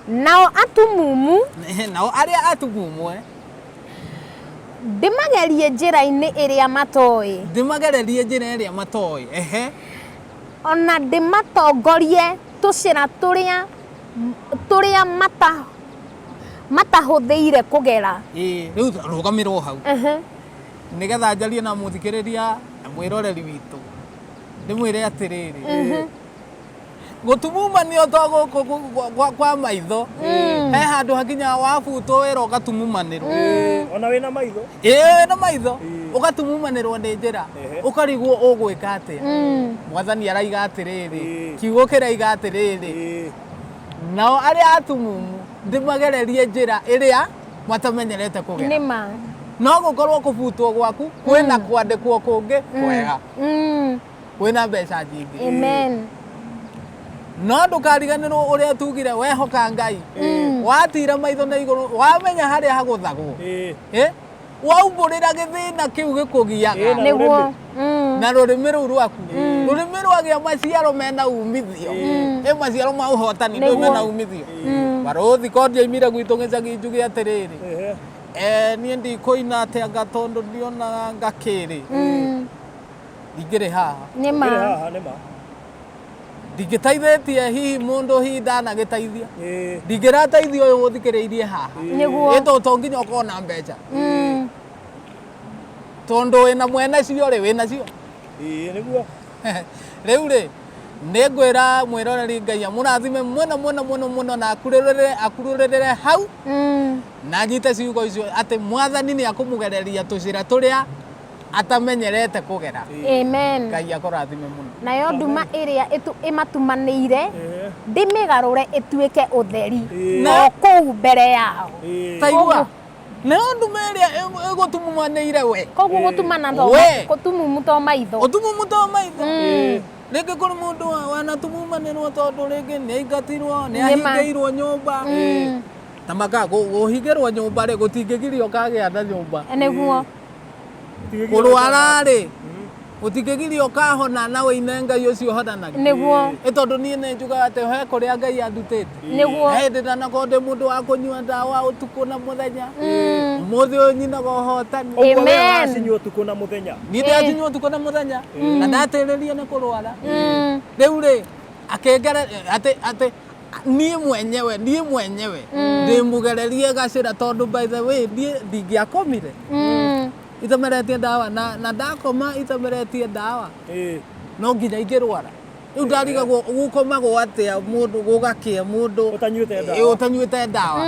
nao atumumu nao arĩa atumumu ndĩmagerie njĩra-inĩ ĩrĩa matoĩ ndĩmagererie njĩra ĩrĩa matoĩ ehe ona ndĩmatongorie tũcĩra tũrĩa tũrĩa matahũthĩire kũgera rĩu rũgamĩrwo hau nĩgetha njarie na mũthikĩrĩria na mwĩroreri witũ ndĩmwĩre atĩrĩrĩ gũtumumanio to gũkũ kwa maitho He handũ hakinya wabutwo wĩra ũgatumumanĩrwo. Ona wĩna maitho. Ĩĩ na maitho ũgatumumanĩrwo nĩ njĩra, ũkarigwo ũgwĩka atĩa. Mwathani araiga atĩrĩrĩ, kiugo kĩraiga atĩrĩrĩ, nao arĩa atumumu ndĩmagererie njĩra ĩrĩa matamenyerete kũgera. Nĩ ma. No gũkorwo kũbutwo gwaku kwĩna kwandĩkwo kũngĩ kwega, kwĩna mbeca nyingĩ. Amen. No ndũkariganĩrwo ũrĩa tugire, wehoka Ngai, watira maitho na igũrũ, wamenya harĩa hagũthagwo, waumbũrĩra gĩthĩna kĩu gĩkũgiaga. Na Nĩguo. rũrĩmĩ. Na rũrĩmĩ rũu rwaku, rũrĩmĩ rwagĩa maciaro mena umithio, ĩ maciaro ma ũhotani ndũĩ mena umithio. Barũthi ko ndiaimire gwitũ gĩcagi njuge atĩrĩrĩ, niĩ ndikũina atĩa nga tondũ ndionaga ngakĩrĩ, ndingĩrĩ haha. Nĩ ma. Kĩrĩ haha nĩ ma. Ndingĩteithĩtie hihi mũndũ, hihi ndanagĩteithia, ndingĩrateithia ũyũ ũthikĩrĩirie haha. Nĩguo. Ĩ to nginya ũkorwo na mbeca, tondũ wĩna mwene cio rĩ, wĩna cio. Ĩĩ nĩguo. Rĩu rĩ, nĩ ngwĩra mwĩroreri, Ngai amũrathime mũno mũno mũno mũno, na akurũrĩre, akurũrĩrĩre hau, na nyite ciugo icio atĩ Mwathani nĩ akũmũgereria tũcĩra tũrĩa atamenyerete kũgera. Amen. Ngai akũrathime mũno. Nayo nduma ĩrĩa ĩmatumanĩire ndĩmĩgarũre ĩtuĩke ũtheri o kũu mbere yao. Taigua, nayo nduma ĩrĩa ĩgũtumumanĩire we. Koguo gũtumana to We. gũtumumu to maitho. Ũtumumu to maitho. Rĩngĩ kũrĩ mũndũ wanatumumanĩrwo tondũ rĩngĩ nĩ aingatirwo, nĩ Nĩ ma. ahingĩirwo nyũmba. Na maka kũhingĩrwo nyũmba rĩ, gũtingĩgiria ũkagĩa na nyũmba. Nĩguo. Kũrwara rĩ, gũtingĩgiria ũkahona na wĩine Ngai ũcio ũhonanagia. Nĩguo. Ĩ tondũ niĩ nĩ njugaga atĩ he kũrĩa Ngai andutĩte. Nĩguo. He hĩndĩ ndanakorwo ndĩ mũndũ wa kũnyua ndawa ũtukũ na mũthenya. Ũmũthĩ ũyũ nyinaga ũhotani. Ũguo we Amen. ũracinyua ũtukũ na mũthenya. Niĩ ndĩracinyua ũtukũ na mũthenya na ndatĩrĩria nĩ kũrwara. Rĩu rĩ, akĩngere atĩ niĩ mwenyewe ndĩmũgererie gacĩra, tondũ by the way niĩ ndingĩakomire itameretie ndawa, na ndakoma itameretie ndawa, no nginya ingĩrwara. Rĩu ndarigagwo gũkomagwo atĩa mũndũ gũgakĩa mũndũ Ũtanyuĩte ndawa. Ĩ, ũtanyuĩte ndawa.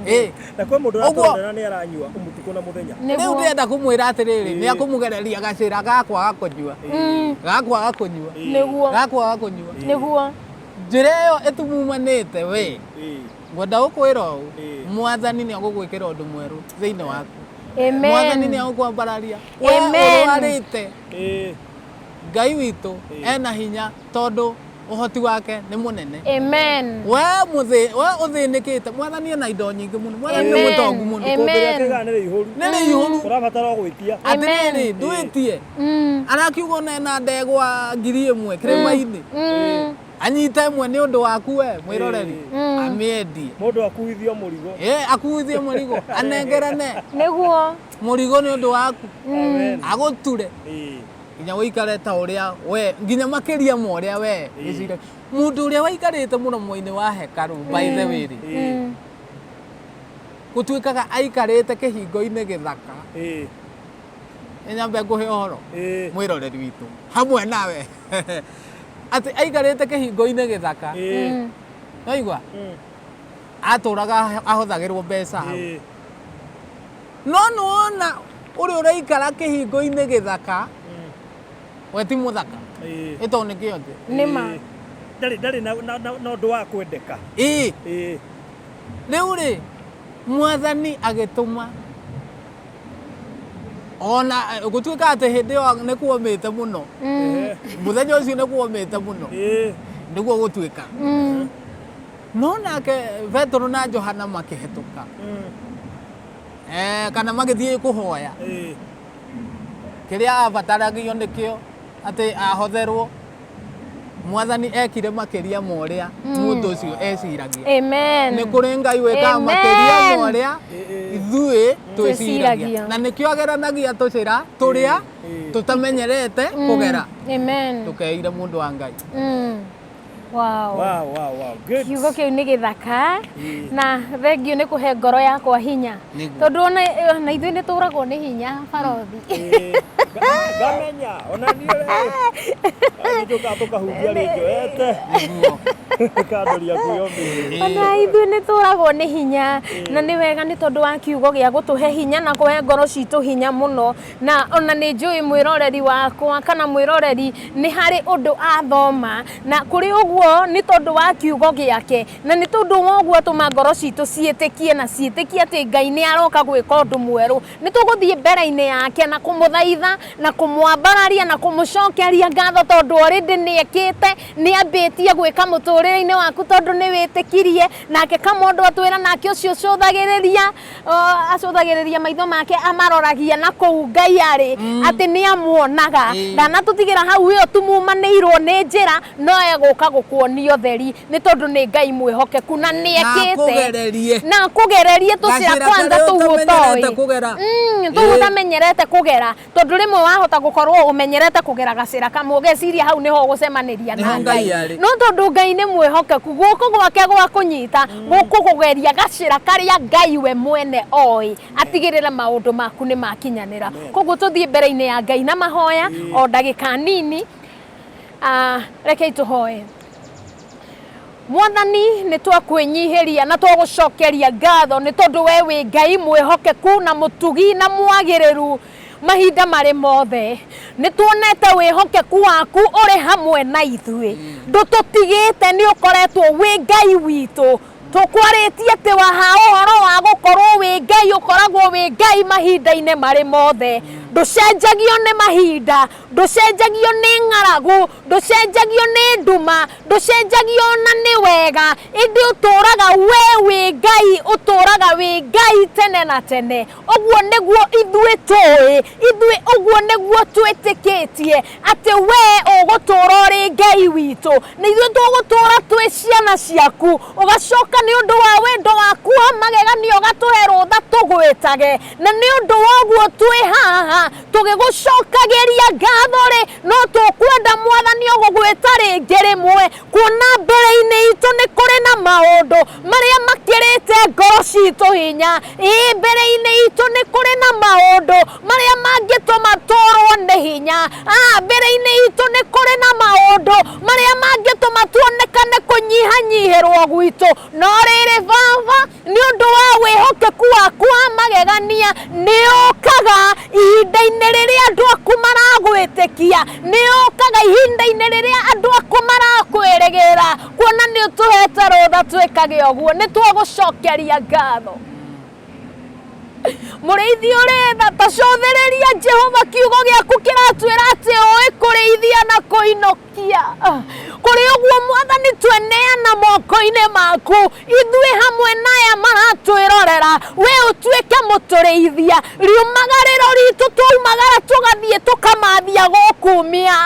Ĩ. Na kwĩ mũndũ Ũguo- ũratũrorera nĩ aranyua ũtukũ na mũthenya. Rĩu ndĩrenda kũmwĩra atĩrĩrĩ, nĩ akũmũgereria gacĩra ga kwaga kũnyua, ga kwaga kũnyua, Nĩguo. ga kwaga kũnyua. Nĩguo. Njĩra ĩyo ĩtumumanĩte we, ngwenda gũkwĩra ũũ, Mwathani nĩ agũgwĩkĩra ũndũ mwerũ thĩinĩ waku. Mwathani nĩ agũkwambararia we. Amen. Ũrwarĩte, Ngai witũ ena hinya, tondũ ũhoti wake nĩ mũnene. Amen. We mũthĩ we ũthĩnĩkĩte, Mwathani ena indo nyingĩ mũno. Mwathani nĩ Amen. mũtongu mũno. Amen. Ikũmbĩ rĩa kĩgaa nĩ rĩihũru. Nĩ rĩihũru. Ũrabatara o gwĩtia. Atĩrĩrĩ, ndwĩtie, arakiuga ona ena ndegwa 1000 kĩrĩma-inĩ, anyite ĩmwe nĩ ũndũ waku we mwĩroreri, amĩendie. Mũndũ akuithio mũrigo. Ĩ, akuithie mũrigo, anengerane Nĩguo. mũrigo nĩ ũndũ waku, Amen. agũture nginya ũikare ta ũrĩa we, nginya makĩria ma ũrĩa we wĩciragia. Mũndũ ũrĩa waikarĩte mũromo-inĩ wa hekarũ, by the way rĩ, gũtuĩkaga aikarĩte kĩhingo-inĩ gĩthaka. Nĩ nyambe ngũhe ũhoro, mwĩroreri witũ hamwe nawe, atĩ aikarĩte kĩhingo-inĩ gĩthaka, naigua atũraga ahũthagĩrwo mbeca hau. No nĩwona ũrĩa ũraikara kĩhingo-inĩ gĩthaka, we ti mũthaka, ĩ tondũ nĩ kĩonje. Nĩma. Ndarĩ na ũndũ wa kwendeka. Ĩ. Rĩu rĩ, Mwathani agĩtũma ona gũtuĩka atĩ hĩndĩ ĩyo nĩ kuomĩte mũno, mũthenya ũcio nĩ kuomĩte mũno, nĩguo gũtuĩka no nake Petero na Johana makĩhetũka, kana magĩthiĩ kũhoya, kĩrĩa abataragio nĩkĩo atĩ ahotherwo. Mwathani ekire makĩria ma ũrĩa mũndũ ũcio eciragia. Amen. Nĩ kũrĩ Ngai wĩkaga Amen. makĩria ma ũrĩa ithuĩ twĩciragia. Twĩciragia. Na nĩkĩo ageranagia tũcĩra tũrĩa tũtamenyerete kũgera. Amen. Ndũkeire, mũndũ wa Ngai. Wow. Wow. Good. Kiugo kĩu nĩ gĩthaka, na thengio nĩ kũhe ngoro yakwa hinya. Nĩguo. Tondũ ona ithuĩ nĩ tũragwo nĩ hinya, barothi. Ngamenya ona niĩ rĩ, nĩtũkaga tũkahunjia rĩ njoete. Nĩguo. Kandoria kwĩyomĩrĩria. Ona ithuĩ nĩ tũragwo nĩ hinya, na nĩ wega nĩ tondũ wa kiugo gĩa gũtũhe hinya na kũhe ngoro citũ hinya mũno. Na ona nĩ njũĩ mwĩroreri wakwa kana mwĩroreri nĩ harĩ ũndũ athoma, na kũrĩ ũguo nĩ tondũ wa kiugo gĩake, na nĩ tondũ wa ũguo atũma ngoro citũ ciĩtĩkie na ciĩtĩkie atĩ Ngai nĩ aroka gwĩka ũndũ mwerũ. Nĩ tũgũthiĩ mbere-inĩ yake na kũmũthaitha na kũmwambararia na kũmũcokeria ngatho tondũ already nĩ ekĩte, nĩ ambĩtie gwĩka mũtũrĩre-inĩ waku tondũ nĩ wĩtĩkirie. Nake Kamondo atwĩra nake ũcio ũcũthagĩrĩria, acũthagĩrĩria maitho make amaroragia na kũu Ngai arĩ, atĩ nĩ amuonaga. Ndanatũtigĩra hau ĩyo tumumanĩirwo nĩ njĩra, no egũka gũkuonia ũtheri nĩ tondũ nĩ Ngai mwĩhokeku na nĩ ekĩte. Akũgererie. Na akũgererie tũcĩra Gacĩra kwanza karĩa tũu ũtamenyerete ũtoĩ. kũgera. Tũu ũtamenyerete kũgera, tondũ rĩmwe wahota gũkorwo ũmenyerete kũgera gacĩra kamwe ũgeciria hau nĩho ũgũcemanĩria na Nĩho Ngai Ngai. arĩ. No tondũ Ngai nĩ mwĩhokeku, guoko gwake gwa kũnyita gũkũgũgeria gacĩra karĩa Ngai we mwene oĩ, atigĩrĩre maũndũ maku nĩ makinyanĩra. Koguo tũthiĩ mbere-inĩ ya Ngai na mahoya o ndagĩka nini. Rekei tũhoe. Mwathani, nĩ twakwĩnyihĩria na twagũcokeria ngatho nĩ tondũ we wĩ Ngai mwĩhokeku na mũtugi na mwagĩrĩru mahinda marĩ mothe. Nĩ tuonete wĩhokeku waku ũrĩ hamwe na ithuĩ, ndũtũtigĩte, nĩ ũkoretwo wĩ Ngai witũ. Tũkwarĩtie atĩ waha ũhoro wa gũkorwo wĩ Ngai, ũkoragwo wĩ Ngai mahinda-inĩ marĩ mothe. Ndũcenjagio nĩ mahinda, ndũcenjagio nĩ ng'aragu, ndũcenjagio nĩ nduma, ndũcenjagio na nĩ wega, ĩndĩ ũtũraga we wĩ Ngai, ũtũraga wĩ Ngai tene na tene. Ũguo nĩguo ithuĩ tũĩ, ithuĩ ũguo nĩguo twĩtĩkĩtie atĩ we ũgũtũra ũrĩ Ngai witũ, na ithuĩ tũgũtũra twĩ ciana ciaku. Ũgacoka nĩ ũndũ wa wendo waku wa magegania ũgatũhe rũtha tũgwĩtage, na nĩ ũndũ wa ũguo twĩ haha tũgĩgũcokagĩria ngatho rĩ, no tũkwenda Mwathani ũgũgwĩta rĩngĩ rĩmwe, kuona mbere-inĩ itũ nĩ kũrĩ na maũndũ marĩa makĩrĩte ngoro citũ hinya. Ĩĩ, mbere-inĩ itũ nĩ kũrĩ na maũndũ marĩa mangĩtũma tũrwo nĩ hinya. Mbere-inĩ itũ nĩ kũrĩ na maũndũ marĩa mangĩtũma tuonekane kũnyihanyihĩrwo gwitũ. No rĩrĩ Baba, nĩ ũndũ wa wĩhokeku waku wa magegania, nĩ ũkaga ihinda-inĩ rĩrĩa andũ aku maragwĩtĩkia, nĩ ũkaga ihinda-inĩ rĩrĩa andũ aku marakwĩrĩgĩrĩra, kuona nĩ ũtũhete rũtha twĩkage ũguo. Nĩ twagũcokeria ngatho. Mũrĩithi ũrĩ tha, ta cũthĩrĩria Jehova, kiugo gĩaku kĩratwĩra atĩ ũĩ kũrĩithia na kũinũkia. Kũrĩ ũguo Mwathani, tweneana moko-inĩ maku, ithuĩ hamwe na aya maratwĩrorera, we ũtuĩke mũtũrĩithia. Riumagarĩro ritũ twaumagara tũgathiĩ tũkamathia gũkumia,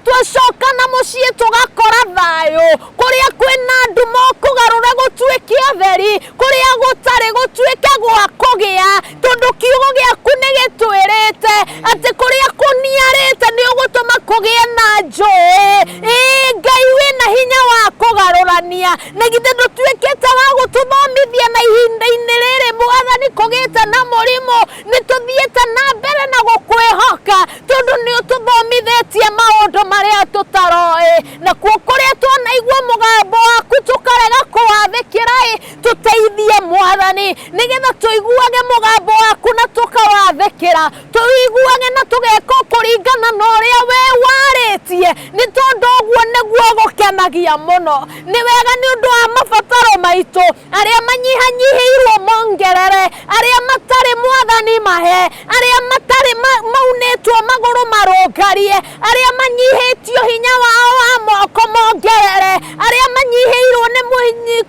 twacoka na mũciĩ tũgakora thayũ. Kũrĩa kwĩna nduma ũkũgarũra gũtuĩke ũtheri, kũrĩa gũtarĩ gũtuĩke gwa kũgĩa, tondũ kiugo gĩaku nĩ gĩtwĩrĩte atĩ kũrĩa kũniarĩte nĩ ũgũtũma kũgĩe na njũĩ. Ĩĩ, Ngai wĩna hinya wa kũgarũrania, na githĩ ndũtuĩkĩte wa gũtũthomithia na ihinda-inĩ rĩrĩ Mwathani kũgĩte na mũrimũ, nĩ tũthiĩte na mbere na gũkwĩhoka, tondũ nĩ ũtũthomithĩtie maũndũ marĩa tũtaroĩ. Nakuo kũrĩa twanaigua mũgambo waku tũkarega kũwathĩkĩra, ĩ tũteithie Mwathani, nĩgetha tũiguage mũgambo waku na tũkawathĩkĩra, tũiguage na tũgeka kũringana na ũrĩa we warĩtie, nĩ tondũ ũguo nĩguo gũkenagia mũno. Nĩ wega nĩ ũndũ wa mabataro maitũ, arĩa manyihanyihĩirwo mongerere, arĩa matarĩ Mwathani mahe, arĩa matarĩ maunĩtwo magũrũ marũngarie, arĩa manyihĩtio hinya wao wa moko mongerere, arĩa manyihĩirwo nĩ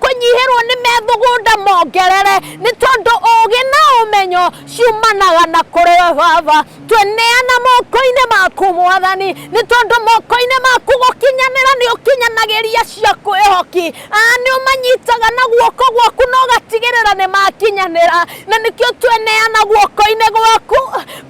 kũnyihĩrwo nĩ methugunda mongerere, nĩ tondũ ũũgĩ na ũmenyo ciumanaga na kũrĩ we Baba. Tweneana moko-inĩ maku Mwathani, nĩ tondũ moko-inĩ maku gũkinyanĩra nĩ ũkinyanagĩria cia kwĩhoki. Nĩ ũmanyitaga na guoko gwaku na ũgatigĩrĩra nĩ makinyanĩra, na nĩkĩo tweneana guoko-inĩ gwaku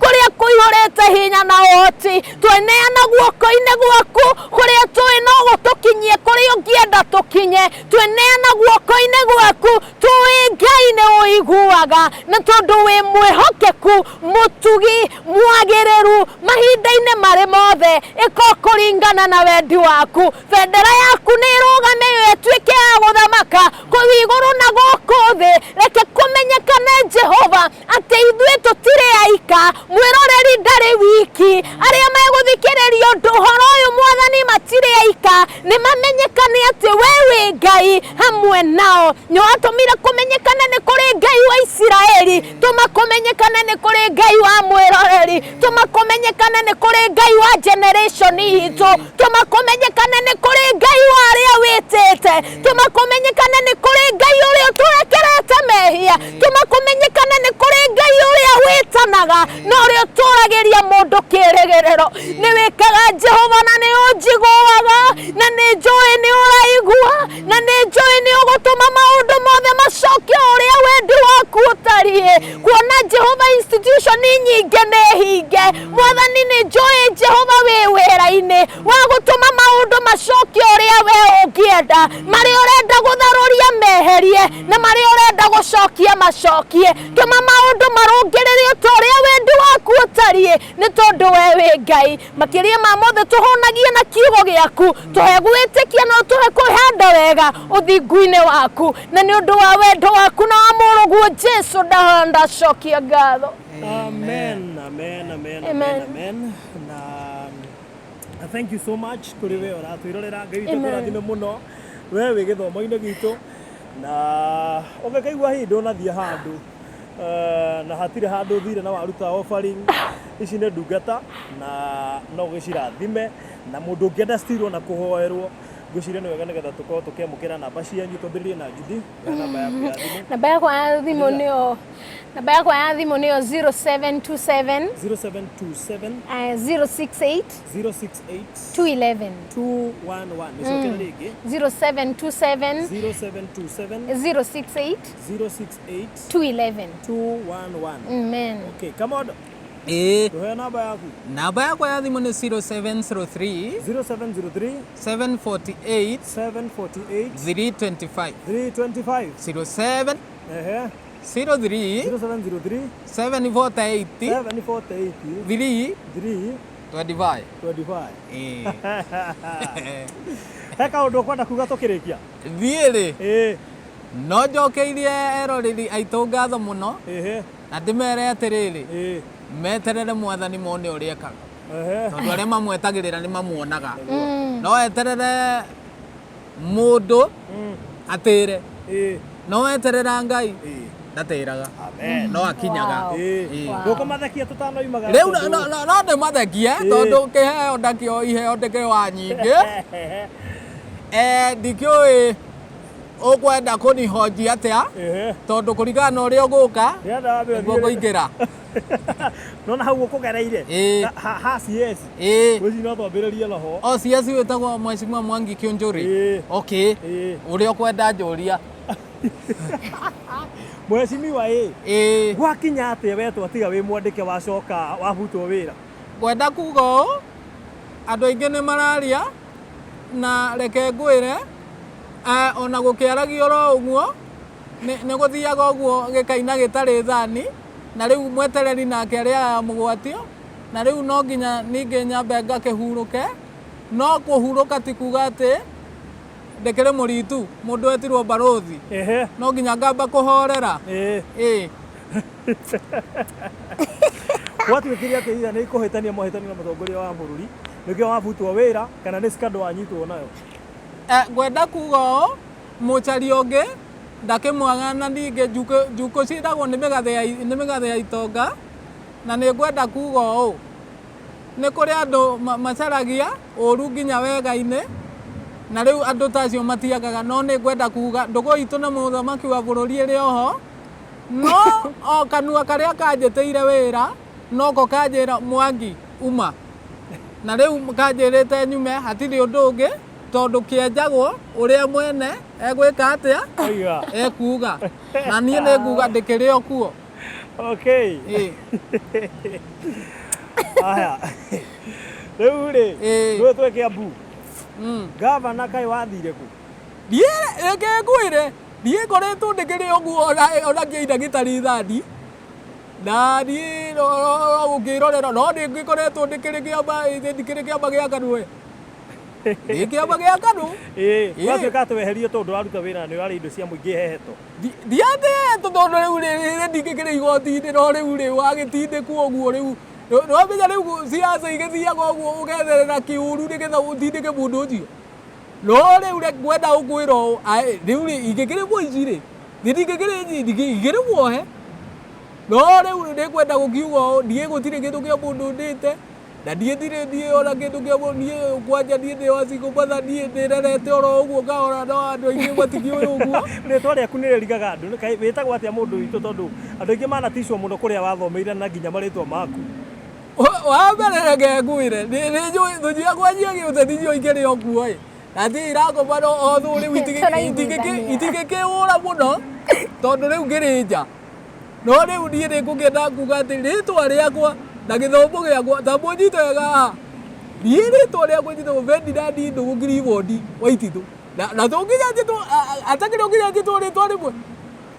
kũrĩa kũihũrĩte hinya na ũhoti. Tweneana guoko-inĩ gwaku kũrĩa tũĩ no gũtũkinyie kũrĩa ũngĩenda tũkinye. Tweneana guoko-inĩ gwaku tũĩ Ngai nĩ ũiguaga, na tondũ wĩ mwĩhokeku Mwĩhokeku, mũtugi, mwagĩrĩru, mahinda-inĩ marĩ mothe, ĩka kũringana na wendi waku. Bendera yaku nĩ ĩrũgame ĩyo ĩtuĩke ya gũthamaka kũu igũrũ na gũkũ thĩ. Reke kũmenyekane Jehova atĩ ithuĩ tũtirĩ aika, mwĩroreri ndarĩ wiki, arĩa megũthikĩrĩria ũndũ ũhoro ũyũ Mwathani matirĩ aika, nĩ mamenyekane atĩ we wĩ Ngai hamwe nao. Nĩ watũmire kũmenyekane nĩ kũrĩ Ngai wa Isiraeli, tũma kũmenyekane nĩ kũrĩ Ngai wa mwĩroreri, tũma kũmenyekane nĩ kũrĩ Ngai wa generation itũ, tũma kũmenyekane nĩ kũrĩ Ngai wa arĩa wĩtĩte, tũma kũmenyekane nĩ kũrĩ Ngai ũrĩa ũtũrekerete mehia, tũma kũmenyekane nĩ kũrĩ Ngai ũrĩa wĩtanaga na ũrĩa ũtũragĩria mũndũ kĩrĩgĩrĩro. Nĩ wĩkaga Jehova na nĩ ũnjiguaga, na nĩ njũĩ nĩ ũraigua, na nĩ njũĩ nĩ ũgũtũma maũndũ mothe macoke ũrĩa wendi waku ũtariĩ. Kuona Jehova institution nyingĩ nĩ hinge, Mwathani nĩ njũĩ Jehova wĩ wĩra-inĩ wa gũtũma maũndũ macoke ũrĩa we ũngĩenda, marĩa ũrenda gũtharũria meherie, na marĩa ũrenda gũcokia macokie. Tũma maũndũ marũngĩrĩrio ta ũrĩa wendi waku ũtariĩ, nĩ tondũ we wĩ Ngai. Makĩria ma mothe tũhũnagie na kiugo gĩaku, tũhe gwĩtĩkia na ũtũhe kwĩhanda wega ũthingu-inĩ waku, na nĩ ũndũ wa wendo waku na wa mũrũguo Jesu ndahanda cokia ngatho. Amen, amen, amen, Amen. amen, amen. Na thank you so much kũrĩ we ũratwĩrorera. Ngai witũ Amen. akũrathime mũno we wĩ gĩthomo-inĩ gitũ, na ũngĩkaigua hihi ndũnathiĩ handũ na hatirĩ handũ ũthire na waruta offering, ici nĩ ndungata na no ũgĩcirathime, na mũndũ ũngĩenda still ona kũhoerwo, ngwĩciria nĩ wega nĩgetha tũkorwo tũkĩamũkĩra namba cianyu. Twambĩrĩrie na Judy, na namba yaku ya thimũ. Namba yakwa ya thimũ nĩyo, namba yakwa ya thimũ nĩyo 0727 0727 068 068 211. 211. Nĩcokere rĩngĩ. 0727 0727 068 068 211. 211. Amen. Okay, Kamodo, Ĩĩ, tũhe namba yaku. Namba yakwa ya thimũ nĩ 0703 0703 748 748 325. 325. 07 Ehe. 03 0703 748 748 3 3 25. 25. Ĩĩ. He kaũndũ ũkwenda kuga tũkĩrĩkia? Thiĩ rĩ, Ĩĩ. no njokeirie eroreri aitũ ngatho mũno, Ĩhĩ. na ndĩmere atĩrĩrĩ, Ĩĩ. meterere Mwathani mone ũrĩa ekaga, Ehe. tondũ arĩa mamwetagĩrĩra nĩ mamuonaga. No eterere mũndũ atĩre, Ĩĩ. no eterera Ngai Ĩĩ. ndatĩraga, Amen. no akinyaga. Wow. Ĩĩ. Ĩĩ. Ndũkũmathekia tũtanoimaga. Rĩu no ndĩmathekie tondũ kĩheo ndakĩo, iheo ndĩkĩrĩ wa nyingĩ. Ndikĩũĩ ũkwenda kũnihoji atĩa, Ehe. tondũ kũringana na ũrĩa ũgũka Ndĩrenda wambe nĩguo ũthiĩ- ngũingĩra. Nona hau ũkũgereire. Ĩĩ. Ha CS. Ĩĩ. Ngwĩciria no twambĩrĩrie noho. O CS wĩtagwo Mheshimiwa Mwangi Kĩũnjũrĩ. Ĩĩ. Okay. Ĩĩ. Ũrĩa ũkwenda njũria. Mheshimiwa ĩ. Ĩĩ. Gwakinya atĩa we twatiga wĩ mwandĩke wacoka wabutwo wĩra? Ngwenda kuga ũũ, andũ aingĩ nĩ mararia, na reke ngwĩre, ona gũkĩaragio oro ũguo, nĩ gũthiaga ũguo gĩkaina gĩtarĩ thani, na rĩu mwetereri nake arĩaga mũgwatio, na rĩu no nginya ningĩ nyambe ngakĩhurũke, no kũhurũka ti kuga atĩ ndĩkĩrĩ mũritu, mũndũ etirwo barũthi, Ehe. no nginya ngamba kũhorera. Ĩĩ. Ĩĩ. Gwatuĩkire atĩ ira nĩ kũhĩtania mwahĩtania na mũtongoria wa bũrũri, nĩkĩo wabutwo wĩra kana nĩ scandal wanyitwo nayo? Ngwenda kuga ũũ, mũcaria ũngĩ ndakĩmwaga, na ningĩ njukũ ciĩtagwo nĩ mĩgathĩ ya itonga, na nĩ ngwenda kuga ũũ, nĩ kũrĩ andũ macaragia ũru nginya wega-inĩ, na rĩu andũ ta acio matiagaga, no nĩ ngwenda kuga ndũgũ itũ na mũthamaki wa bũrũri ĩrĩ oho, no o kanua karĩa kanjĩtĩire wĩra noko kanjĩra Mwangi uma, na rĩu kanjĩrĩte nyume, hatirĩ ũndũ ũngĩ tondũ kĩenjagwo ũrĩa mwene egwĩka atĩa, Oiga. ekuga, na niĩ nĩ nguga ndĩkĩrĩ o kuo. Okay. Ĩĩ. Aya. Rĩu rĩ, Ĩĩ. rĩu twĩ Kiambu. Gavana kaĩ wathire kũ? Ndiĩ reke ngwĩre, ndiĩ ngoretwo ndĩkĩrĩ ũguo ona ngĩina gĩtarĩ thani. Na niĩ ũngĩrorera no nĩ ngĩkoretwo ndĩkĩrĩ kĩama ndikĩrĩ kĩama gĩa KANU we. Ndĩ kĩama gĩa KANU. Ĩĩ, gwatuĩka atĩ weherio tondũ ndũraruta wĩra na nĩ ũrarĩa indo cia mũingĩ hehetwo. Ndiatĩetwo tondũ rĩu rĩ ndingĩkĩrĩ igoti-inĩ no rĩu rĩ wagĩtindĩkwo ũguo rĩu nĩwamenya rĩu siasa igĩthiaga ũguo ũgetherera kĩũru nĩgetha ũtindĩke mũndũ ũcio. No rĩu rĩ ngwenda gũkwĩra ũũ rĩu rĩ ingĩkĩrĩ mũici rĩ niĩ ndingĩkĩrĩ ingĩrĩ muohe. No rĩu nĩngwenda gũkiuga ũũ niĩ gũtirĩ kĩndũ kĩa mũndũ ndĩte na niĩ ndirĩ niĩ ona kĩndũ kĩa mũndũ niĩ kwanja niĩ ndĩ wa single mother niĩ ndĩrerete oro ũguo ngahora no andũ aingĩ matikĩũĩ ũguo. Rĩtwa rĩaku nĩ rĩrigaga andũ, kaĩ wĩtagwo atĩa mũndũ witũ tondũ andũ aingĩ manaticwo mũno kũrĩa wathomeire na nginya marĩtwa maku. Wa mbere reke ngwĩre nĩ njũĩ thũ ciakwa cia gĩũteti njũĩ ikĩrĩ o kuo ĩ na ti irakoma no o thũ rĩu Tũraiguithania. itingĩkĩũra mũno tondũ rĩu ngĩrĩ nja. No rĩu niĩ nĩ ngũkĩenda kuga atĩ rĩtwa rĩakwa na gĩthomo gĩakwa ta mũnyite wega haha niĩ rĩtwa rĩakwa njĩtagwo Ferdinand Ndũgũ Clifford Waititũ na to nginya njĩtwo atakĩrĩ o nginya njĩtwo rĩtwa rĩmwe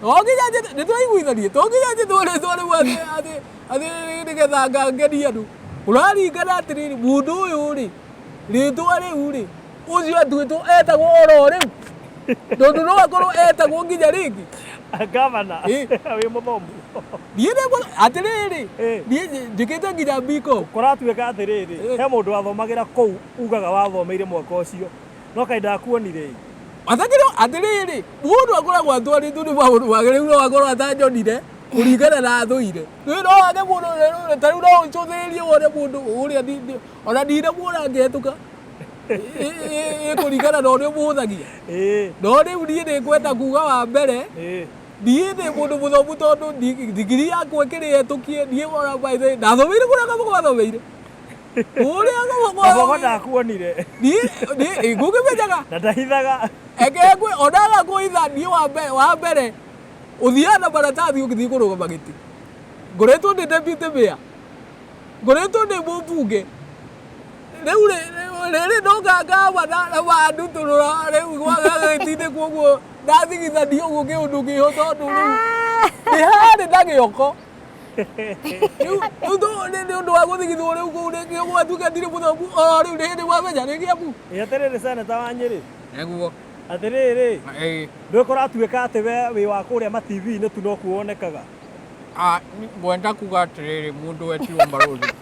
to nginya njĩtwo nĩ twaiguithanie to nginya njĩtwo rĩtwa rĩmwe atĩ atĩ atĩ nĩgetha ngangenie andũ ũraringana atĩrĩrĩ mũndũ ũyũ rĩ rĩtwa rĩu rĩ ũcio atuĩtwo etagwo oro rĩu tondũ no akorwo etagwo nginya rĩngĩ. Gavana Ĩ. wĩ mũthomu. Niĩ nĩ atĩrĩrĩ niĩ njĩkĩte nginya BCom. Kũratuĩka atĩrĩrĩ he mũndũ wathomagĩra kũu ugaga wathomeire mwaka ũcio no kaĩ ndakuonire ĩ. Atakĩrĩ atĩrĩrĩ mũndũ akoragwo atwarĩtwo nĩ maũndũ make rĩu no akorwo atanjonire kũringana na thũire. Rĩu no wage mũndũ ta rĩu no ũcũthĩrĩrie wone mũndũ ũrĩa ona ndinamuona ngĩhetũka ĩkũringana na ũrĩa ũmũhũthagia. No rĩu niĩ nĩ ngwenda kuga wa mbere niĩ ndĩ mũndũ mũthomu tondũ ndigiri yakwa ĩkĩrĩ hetũkie niĩ ona by the way ndathomeire kũrĩa Kabogo athomeire. Kũrĩa Kabogo Kabogo ndakuonire. Niĩ ngũkĩmenyaga. Na ndahithaga. Eke ngwĩ onaga kũhitha niĩ wa mbere ũthiaga na maratathi ũgĩthiĩ kũrũgama gĩtĩ. Ngoretwo ndĩ deputy mayor. Ngoretwo ndĩ mũmbunge. Rĩu rĩrĩ no ngangama na mandutũrũra rĩu gwagagĩtindĩkwo ũguo ndathigithania ũguo kĩũndũ kĩho tondũ rĩu nĩ harĩ na gĩoko. Rĩu nĩ ũndũ wa gũthigithwo rĩu kũu nĩkĩo gwatuĩka ndirĩ mũthomu oro rĩu nĩ hĩndĩ mwamenya nĩ kĩambu. Ĩ atĩrĩrĩ seneta wa Nyĩrĩ. Nĩguo. Atĩrĩrĩ ndũĩ kũratuĩka atĩ we wĩ wa kũrĩa ma TV-inĩ tu nokuo wonekaga. Ngwenda kuga atĩrĩrĩ mũndũ wetirwo Barũthi.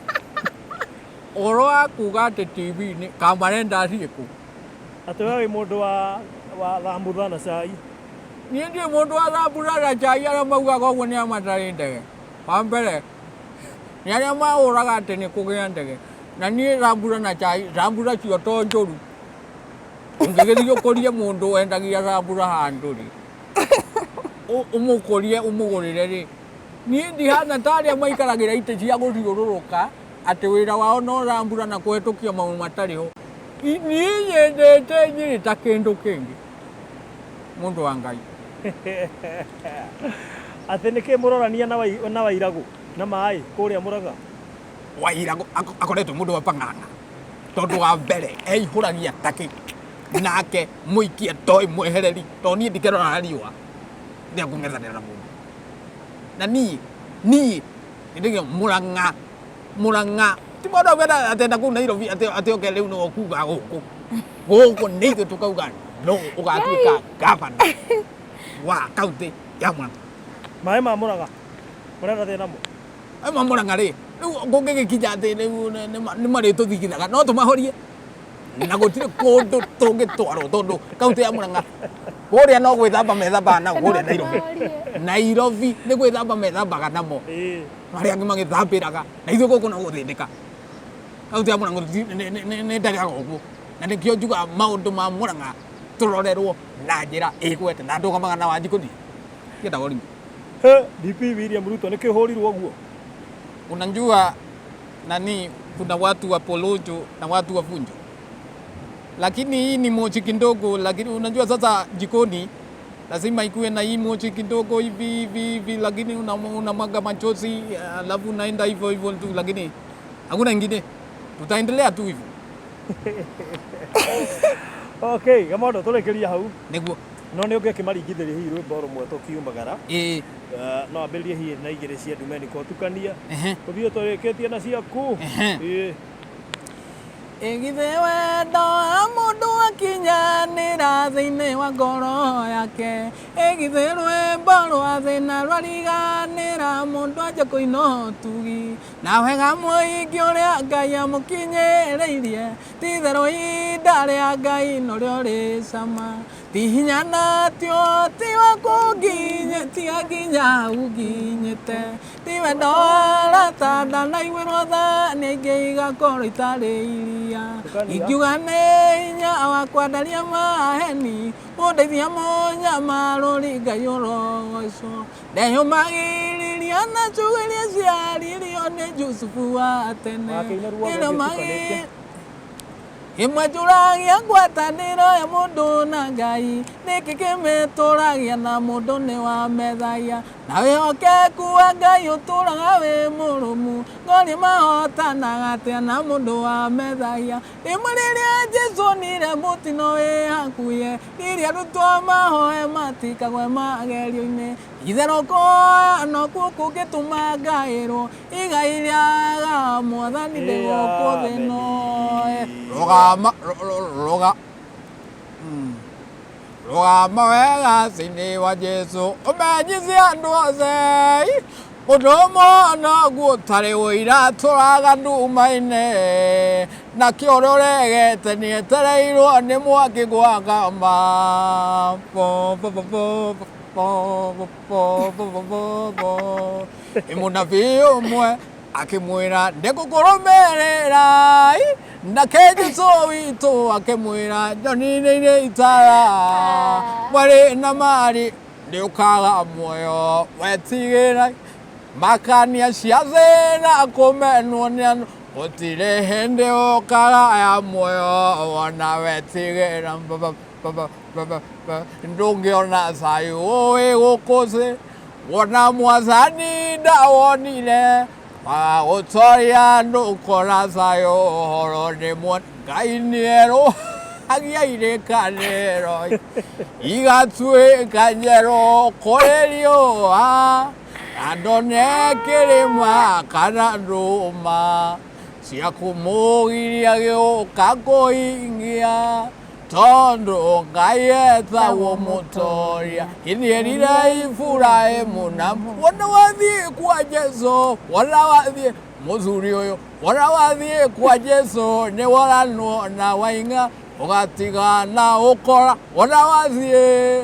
Ũhoro wa kuga atĩ TV-inĩ kamarenda ciĩkũ. Atĩ we wĩ mũndũ wa thambutha na cai. Niĩ ndirĩ mũndũ wa thambutha na cai arĩa maugaga ũguo nĩ arĩa matarĩ ndege. Wa mbere nĩ arĩa mahũraga atĩ nĩ kũgĩa ndege. Na niĩ thambutha na cai, thambutha cio to njũru. Ũngĩgĩthiĩ ũkũrie mũndũ wendagia thambutha handũ rĩ, ũmũkũrie ũmũgũrĩre rĩ, niĩ ndihana ta arĩa maikaragĩra itĩ cia gũthiũrũrũka atĩ wĩra wao no thambutha na kũhetũkia maũndũ matarĩ ho. Niĩ nyendete Nyĩrĩ ta kĩndũ kĩngĩ. Mũndũ wa Ngai. Atĩ nĩkĩ mũrorania na Wairagũ na maĩ kũrĩa Mũrang'a? Wairagũ akoretwo mũndũ wa pang'ang'a tondũ wa mbere eihũragia takĩ nake mũikia toĩ mwehereri tondũ niĩ ndikĩroraga riũa rĩrĩa ngũng'ethanĩra na mũndũ. Na niĩ niĩ nĩndĩgĩa Mũrang'a Mũrang'a ti mũndũ augĩte atenda kũu Nairobi atĩ oke rĩu nĩwe ũkuga gũkũ gũkũ nĩ ithuĩ tũkauga no ũgatuĩka gavana wa kaunti ya Mũrang'a. Maĩ ma Mũrang'a mũrenda thĩna namo? Maĩ ma Mũrang'a rĩ rĩu kũngĩgĩkinya atĩ rĩu nĩ marĩtũthigithaga no tũmahorie na gũtirĩ kũndũ tũngĩtwarwo tondũ kaunti ya Mũrang'a kũrĩa no gwĩthamba methambaga nao kũrĩa Nairobi. Nairobi nĩ gwĩthamba methambaga namo arĩa angĩ magĩthambĩraga na ithuĩ gũkũ no gũthĩnĩka. Kaunti ya Mũrang'a nĩ ndegaga ũguo na nĩkĩo njugaga maũndũ ma Mũrang'a tũrorerwo na njĩra ĩgwete na ndũgamaga na Wanjikũ niĩ ndiendaga ũrimũ. DP William Ruto nĩkĩ ũhũrirwo ũguo? Unajua nani kuna watu wa polojo na watu wa funjo, lakini hii ni mochi kidogo, lakini unajua sasa jikoni lazima ikuwe na hii mochi kidogo hivi hivi hivi, lakini unamwaga machozi alafu unaenda hivyo hivyo tu, lakini hakuna ingine, tutaendelea tu hivyo. Okay, Gamondo tũrĩkĩria hau. Nĩguo. No nĩ ũngĩakĩmaringithĩria hihi rwĩmbo rũmwe tũkiumagara. Ĩĩ. No ambĩrĩrie hihi na igĩrĩ cia Ndumeniko tukania. Ehe. Tũthiĩ tũrĩkĩtie na ciaku. Ehe. Ĩĩ. Ĩgithĩ wendo wa mũndũ akinyanĩra thĩinĩ wa ngoro yake, ĩgithĩ rwĩmbo rwa thĩna rwariganĩra mũndũ anje kũina ũtugi, na wega mũingĩ ũrĩa Ngai amũkinyĩrĩirie, ti-itherũ ihinda rĩa Ngai norĩo rĩ cama. Ti hinya na ti ũhoti wa kũnginya, tiga nginya hau nginyĩte. Ti wendo wa arata ndanaiguĩrwo tha nĩ aingĩ igakorwo itarĩ iria. Ingiuga nĩ hinya wakwa ndaria maheni, mũndeithia mũnyamarũri Ngai ũrogocwo. Ndeyũmagĩrĩria na ciugo iria ciaririo nĩ Jusufu wa tene. Wakĩina ruo Ndĩrũmagĩ- Ĩmwe njũragia ngwatanĩro ya mũndũ na Ngai, nĩkĩ kĩmĩtũragia na mũndũ nĩ wamethagia, na wĩhokeku wa Ngai ũtũraga wĩ mũrũmu, ngori mahotanaga atĩa na mũndũ wamethagia. Rĩmwe rĩrĩa Jesũ onire mũtino wĩ hakuhĩ, rĩrĩa arutwo mahoe matikagwe magerio-inĩ, itherũ kũhoya nokuo kũngĩtũma ngaĩrwo igai rĩaga mwathani ndĩ gũkũ thĩ ĩno. Rũgama rũga rũgama wega thĩinĩ wa Jesũ ũmenyithie andũ othe mũndũ ũmwe noguo ũtarĩ ũira tũraga nduma-inĩ nakĩo ũrĩa ũregete nĩetereirwo nĩ mwaki gwakama. Mũnabii ũmwe akĩmwĩra ndĩgũkũrũmĩrĩra, nake Jesũ witũ akĩmwĩra nyoni-inĩ irĩ itara mwarĩ na marĩ nĩũkaga muoyo wetigĩra makania cia thĩna kũmenwo nĩ andũ gũtirĩ hĩndĩ ũkagaya muoyo wona wetigĩra ndũngĩona thayũ wĩ gũkũ thĩ wona mwathani ndawonire waga gũtoria ndũkona thayũ ũhoro nĩ muona Ngai nĩerũhagia irĩkanĩro igatuĩka njerũ kũrĩ riũa na ndone kĩrĩma kana ndũma cia kũmũgiria gĩũka kũhingia tondũ Ngai etagwo mũtoria ithiĩrire Iburahĩmu na wona wathiĩ kwa Jesũ wona wathiĩ mũthuri ũyũ wona wathiĩ kwa Jesũ nĩ woranwo na waing'a ũgatigana ũkora wona wathiĩ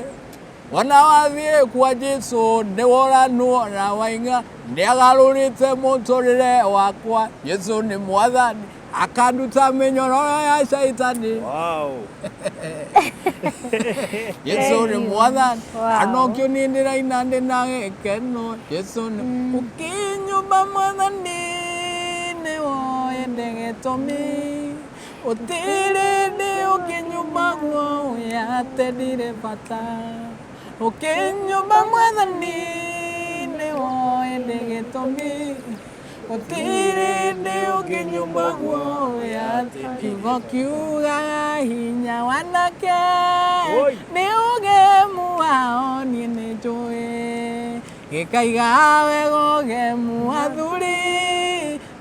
wona wathiĩ kwa Jesũ nĩ woranwo na waing'a nĩagarũrĩte mũtũrĩre wakwa Jesũ nĩ mwathani akanduta mĩnyororo ya caitani. Wow. Jesũ nĩ mwathani Wow. anokĩo niĩ ndĩraina ndĩ na gĩkeno Jesũ nĩ ũkĩnyũmba mwathani nĩ woĩ ndĩ gĩtũmi ũtirĩ ndĩ ũkĩnyũmba guoya atĩ ndirĩ bata ũkĩnyũmba mwathani nĩ woĩ ndĩ gĩtũmi ũtirĩ ndĩ ũkĩnyũmba guoya kiugo kiugaga hinya wanake Oi. nĩ ũgemu wao niĩ nĩ njũĩ gĩkaiga wega ũgemu athuri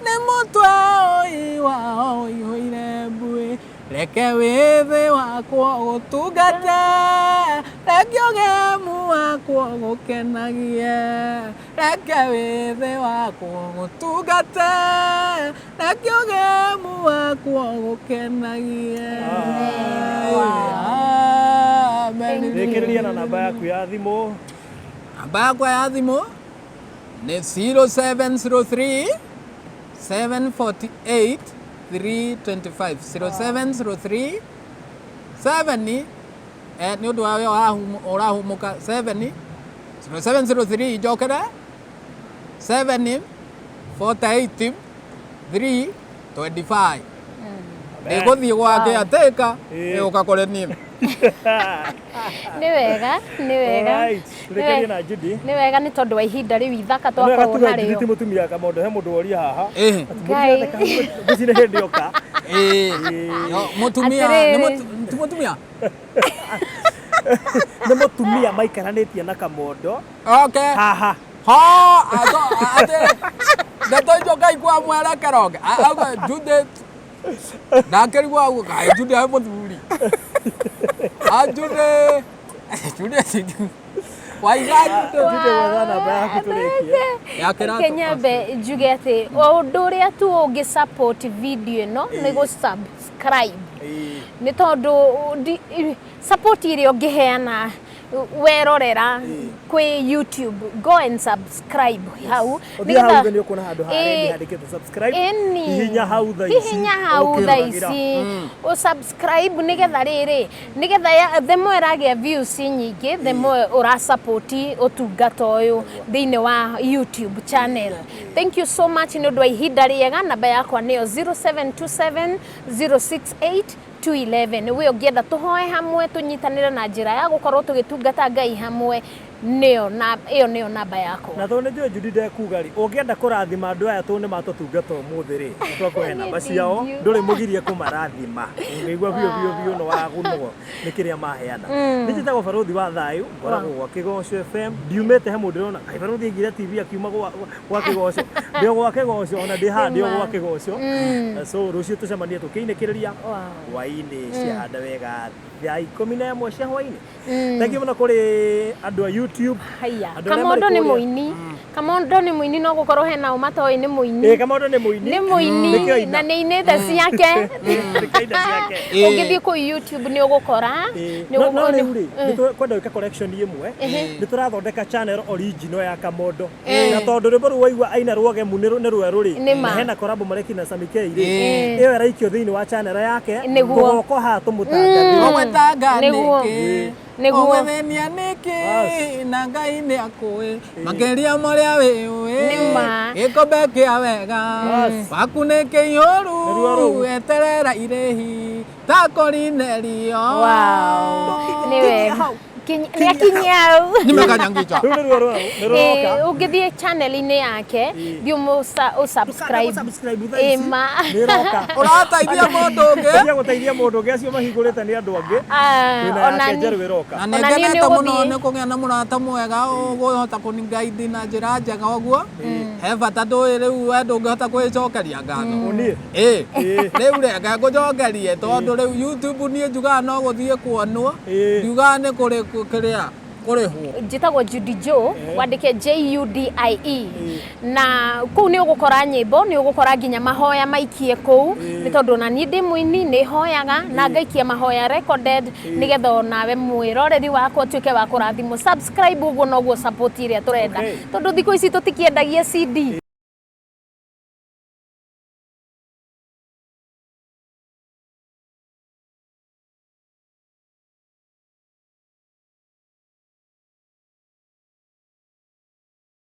nĩ mũtwe ũi wao ũihũire mbuĩ reke wĩthĩ wakwa ũgũtungate reke ũgemu wakwa ũgũkenagie reke wĩthĩ wakwa ũgũtungate reke ũgemu wakwa ũgũkenagie. Amen. Rĩkĩrĩria na namba yaku ya thimũ. Namba yakwa ya thimũ nĩ 0703 748 325 0703 7 nĩ ũndũ wa wĩra ũrahumũka 7 0703 njokere 7 48 325 ndĩgũthiĩ gwake atĩka ĩũka kũrĩ niĩ. Nĩ wega, nĩ wega. Alright, tũrĩkĩrie na Judy. Nĩ wega nĩ tondũ wa ihinda rĩu ithaka Nĩ wega twakorwo tuge narĩo. Judy ti mũtumia Kamondo, he mũndũ woria haha. Ĩĩ. Ngai. Ngwĩciria hĩndĩ yoka. Ĩĩ. Yo, mũtumia Atĩrĩrĩ. nĩ ti mũtumia. Nĩ mũtumia maikaranĩtie na Kamondo Okay. haha. Ha, ato ate ndeto icio ngaigua mwerekero ũngĩ. Auga Judith ndakĩrigwo auga kaĩ Judith arĩ mũthuri. A Judith Judith waiga Judith. Judith gwetha namba yaku tũrĩkie. Ya kĩratũ. Reke nyambe njuge atĩ o ũndũ ũrĩa tu ũngĩ support video ĩno nĩ gũ subscribe, nĩ tondũ support ĩrĩa ũngĩheana werorera kwĩ YouTube, go and subscribe hau. Ũthiĩ hau nĩ ũkuona handũ harĩa handĩkĩtwo subscribe. Ĩni. Hihinya hau thaa ici. Hihinya hau thaa ũkĩroragĩra. ici ũsubscribe, nĩgetha rĩrĩ, nĩgetha the more ĩragĩa views nyingĩ, the more ũrasupport ũtungata ũyũ thĩinĩ wa YouTube channel. Thank you so much nĩ ũndũ wa ihinda rĩega. Namba yakwa nĩyo 0727 068 211. We ũngĩenda tũhoe hamwe, tũnyitanĩre na njĩra ya gũkorwo tũgĩtungata Ngai hamwe, nĩyo na ĩyo nĩyo namba yakwa. Na tondũ nĩ njũĩ Judy ndekuga rĩ, ũngĩenda kũrathima andũ aya tondũ nĩ matũtungata ũmũthĩ rĩ, twakũhe namba ciao, Thank you. ndũrĩ mũgirie kũmarathima. Ũngĩigua biũ biũ biũ nĩ wagunwo nĩ kĩrĩa maheana. Nĩ njĩtagwo Barũthi wa Thayũ, ngoragwo gwa Kĩgoco FM, ndiumĩte he mũndũ ũrona, kaĩ Barũthi aingĩra TV akiuma gwa Kĩgoco. Ndĩ o gwa Kĩgoco, ona ndĩ haha ndĩ o gwa Kĩgoco. So rũciũ tũcemanie tũkĩinĩkĩrĩria hwaĩ-inĩ ciahanda wega thaa 11 cia hwaĩ-inĩ. Thank you mũno kũrĩ andũ a YouTube. Haya, Andũ arĩa Kamondo marĩ nĩ kũrĩa- mũini. Kamondo nĩ mũini, no gũkorwo hena o matoĩ nĩ mũini. Ĩĩ, Kamondo nĩ mũini. Nĩ mũini. Nĩkĩo aina. Na nĩ ainĩte ciake. Nĩkĩo aina ciake. Ũngĩthiĩ kũu YouTube nĩ ũgũkora. Ĩĩ. Nĩ No no ũgũkora- rĩu rĩ, nĩ twenda gwĩka correction ĩmwe. Nĩ tũrathondeka channel original ya Kamondo, na tondũ rwĩmbo rũu waigua aina rwogemu nĩ rwerũ rĩ, Nĩ ma. na hena collab mareki na Sami K rĩ, ĩyo ĩraikio thĩinĩ wa channel yake. Nĩguo. Tũgoka haha tũmũtangathĩre. Ũgwetanga Nĩguo. nĩkĩ? Nĩguo. Ũgwĩthĩnia nĩkĩ? Na Ngai nĩ akũĩ makĩria marĩa wĩũĩ. Nĩ ma. Gĩkombe kĩa wega waku nĩ Nĩruo kĩihũru, rũu. eterera irĩhi ta Korinelio. Wow. Nĩ wega. Nĩ akinyia hau. Nimekanyangicha. Rĩu nĩruo rwerũ nĩ rũroka. Ũngĩthiĩ channel-inĩ yake, thiĩ ũsubscribe. Subscribe thaa ici. Ĩma. Nĩ ĩroka. Ũrateithia mũndũ ũngĩ. Tũthiĩ gũteithia mũndũ ũngĩ, acio mahingũrĩte nĩ andũ angĩ. Ah, Twĩna ona yake ni- njerũ ĩroka. Na Ona niĩ nĩngenete nĩ mũno ũgũthiĩ. nĩ kũgĩa na mũrata mwega ũkũhota kũngaidi na njĩra njega ũguo. He bata ndũĩ rĩu we ndũngĩhota kwĩcokeria ngatho. Ũniĩ. Ĩ, rĩu reke ngũcokerie tondũ rĩu YouTube niĩ njugaga no gũthiĩ kuonwo, Ĩ. ndiugaga nĩ kũrĩ kĩrĩa kũrĩhwo. Njĩtagwo Judy Joe, wandĩke Judie, na kũu nĩ ũgũkora nyĩmbo, nĩ ũgũkora nginya mahoya maikie kũu, nĩ tondũ ona niĩ ndĩ mũini, nĩ hoyaga na ngaikia mahoya recorded, nĩgetha onawe mwĩroreri wakwa ũtuĩke wa kũrathimwo. Subscribe, ũguo noguo support ĩrĩa tũrenda, Okay. tondũ thikũ ici tũtikĩendagia CD.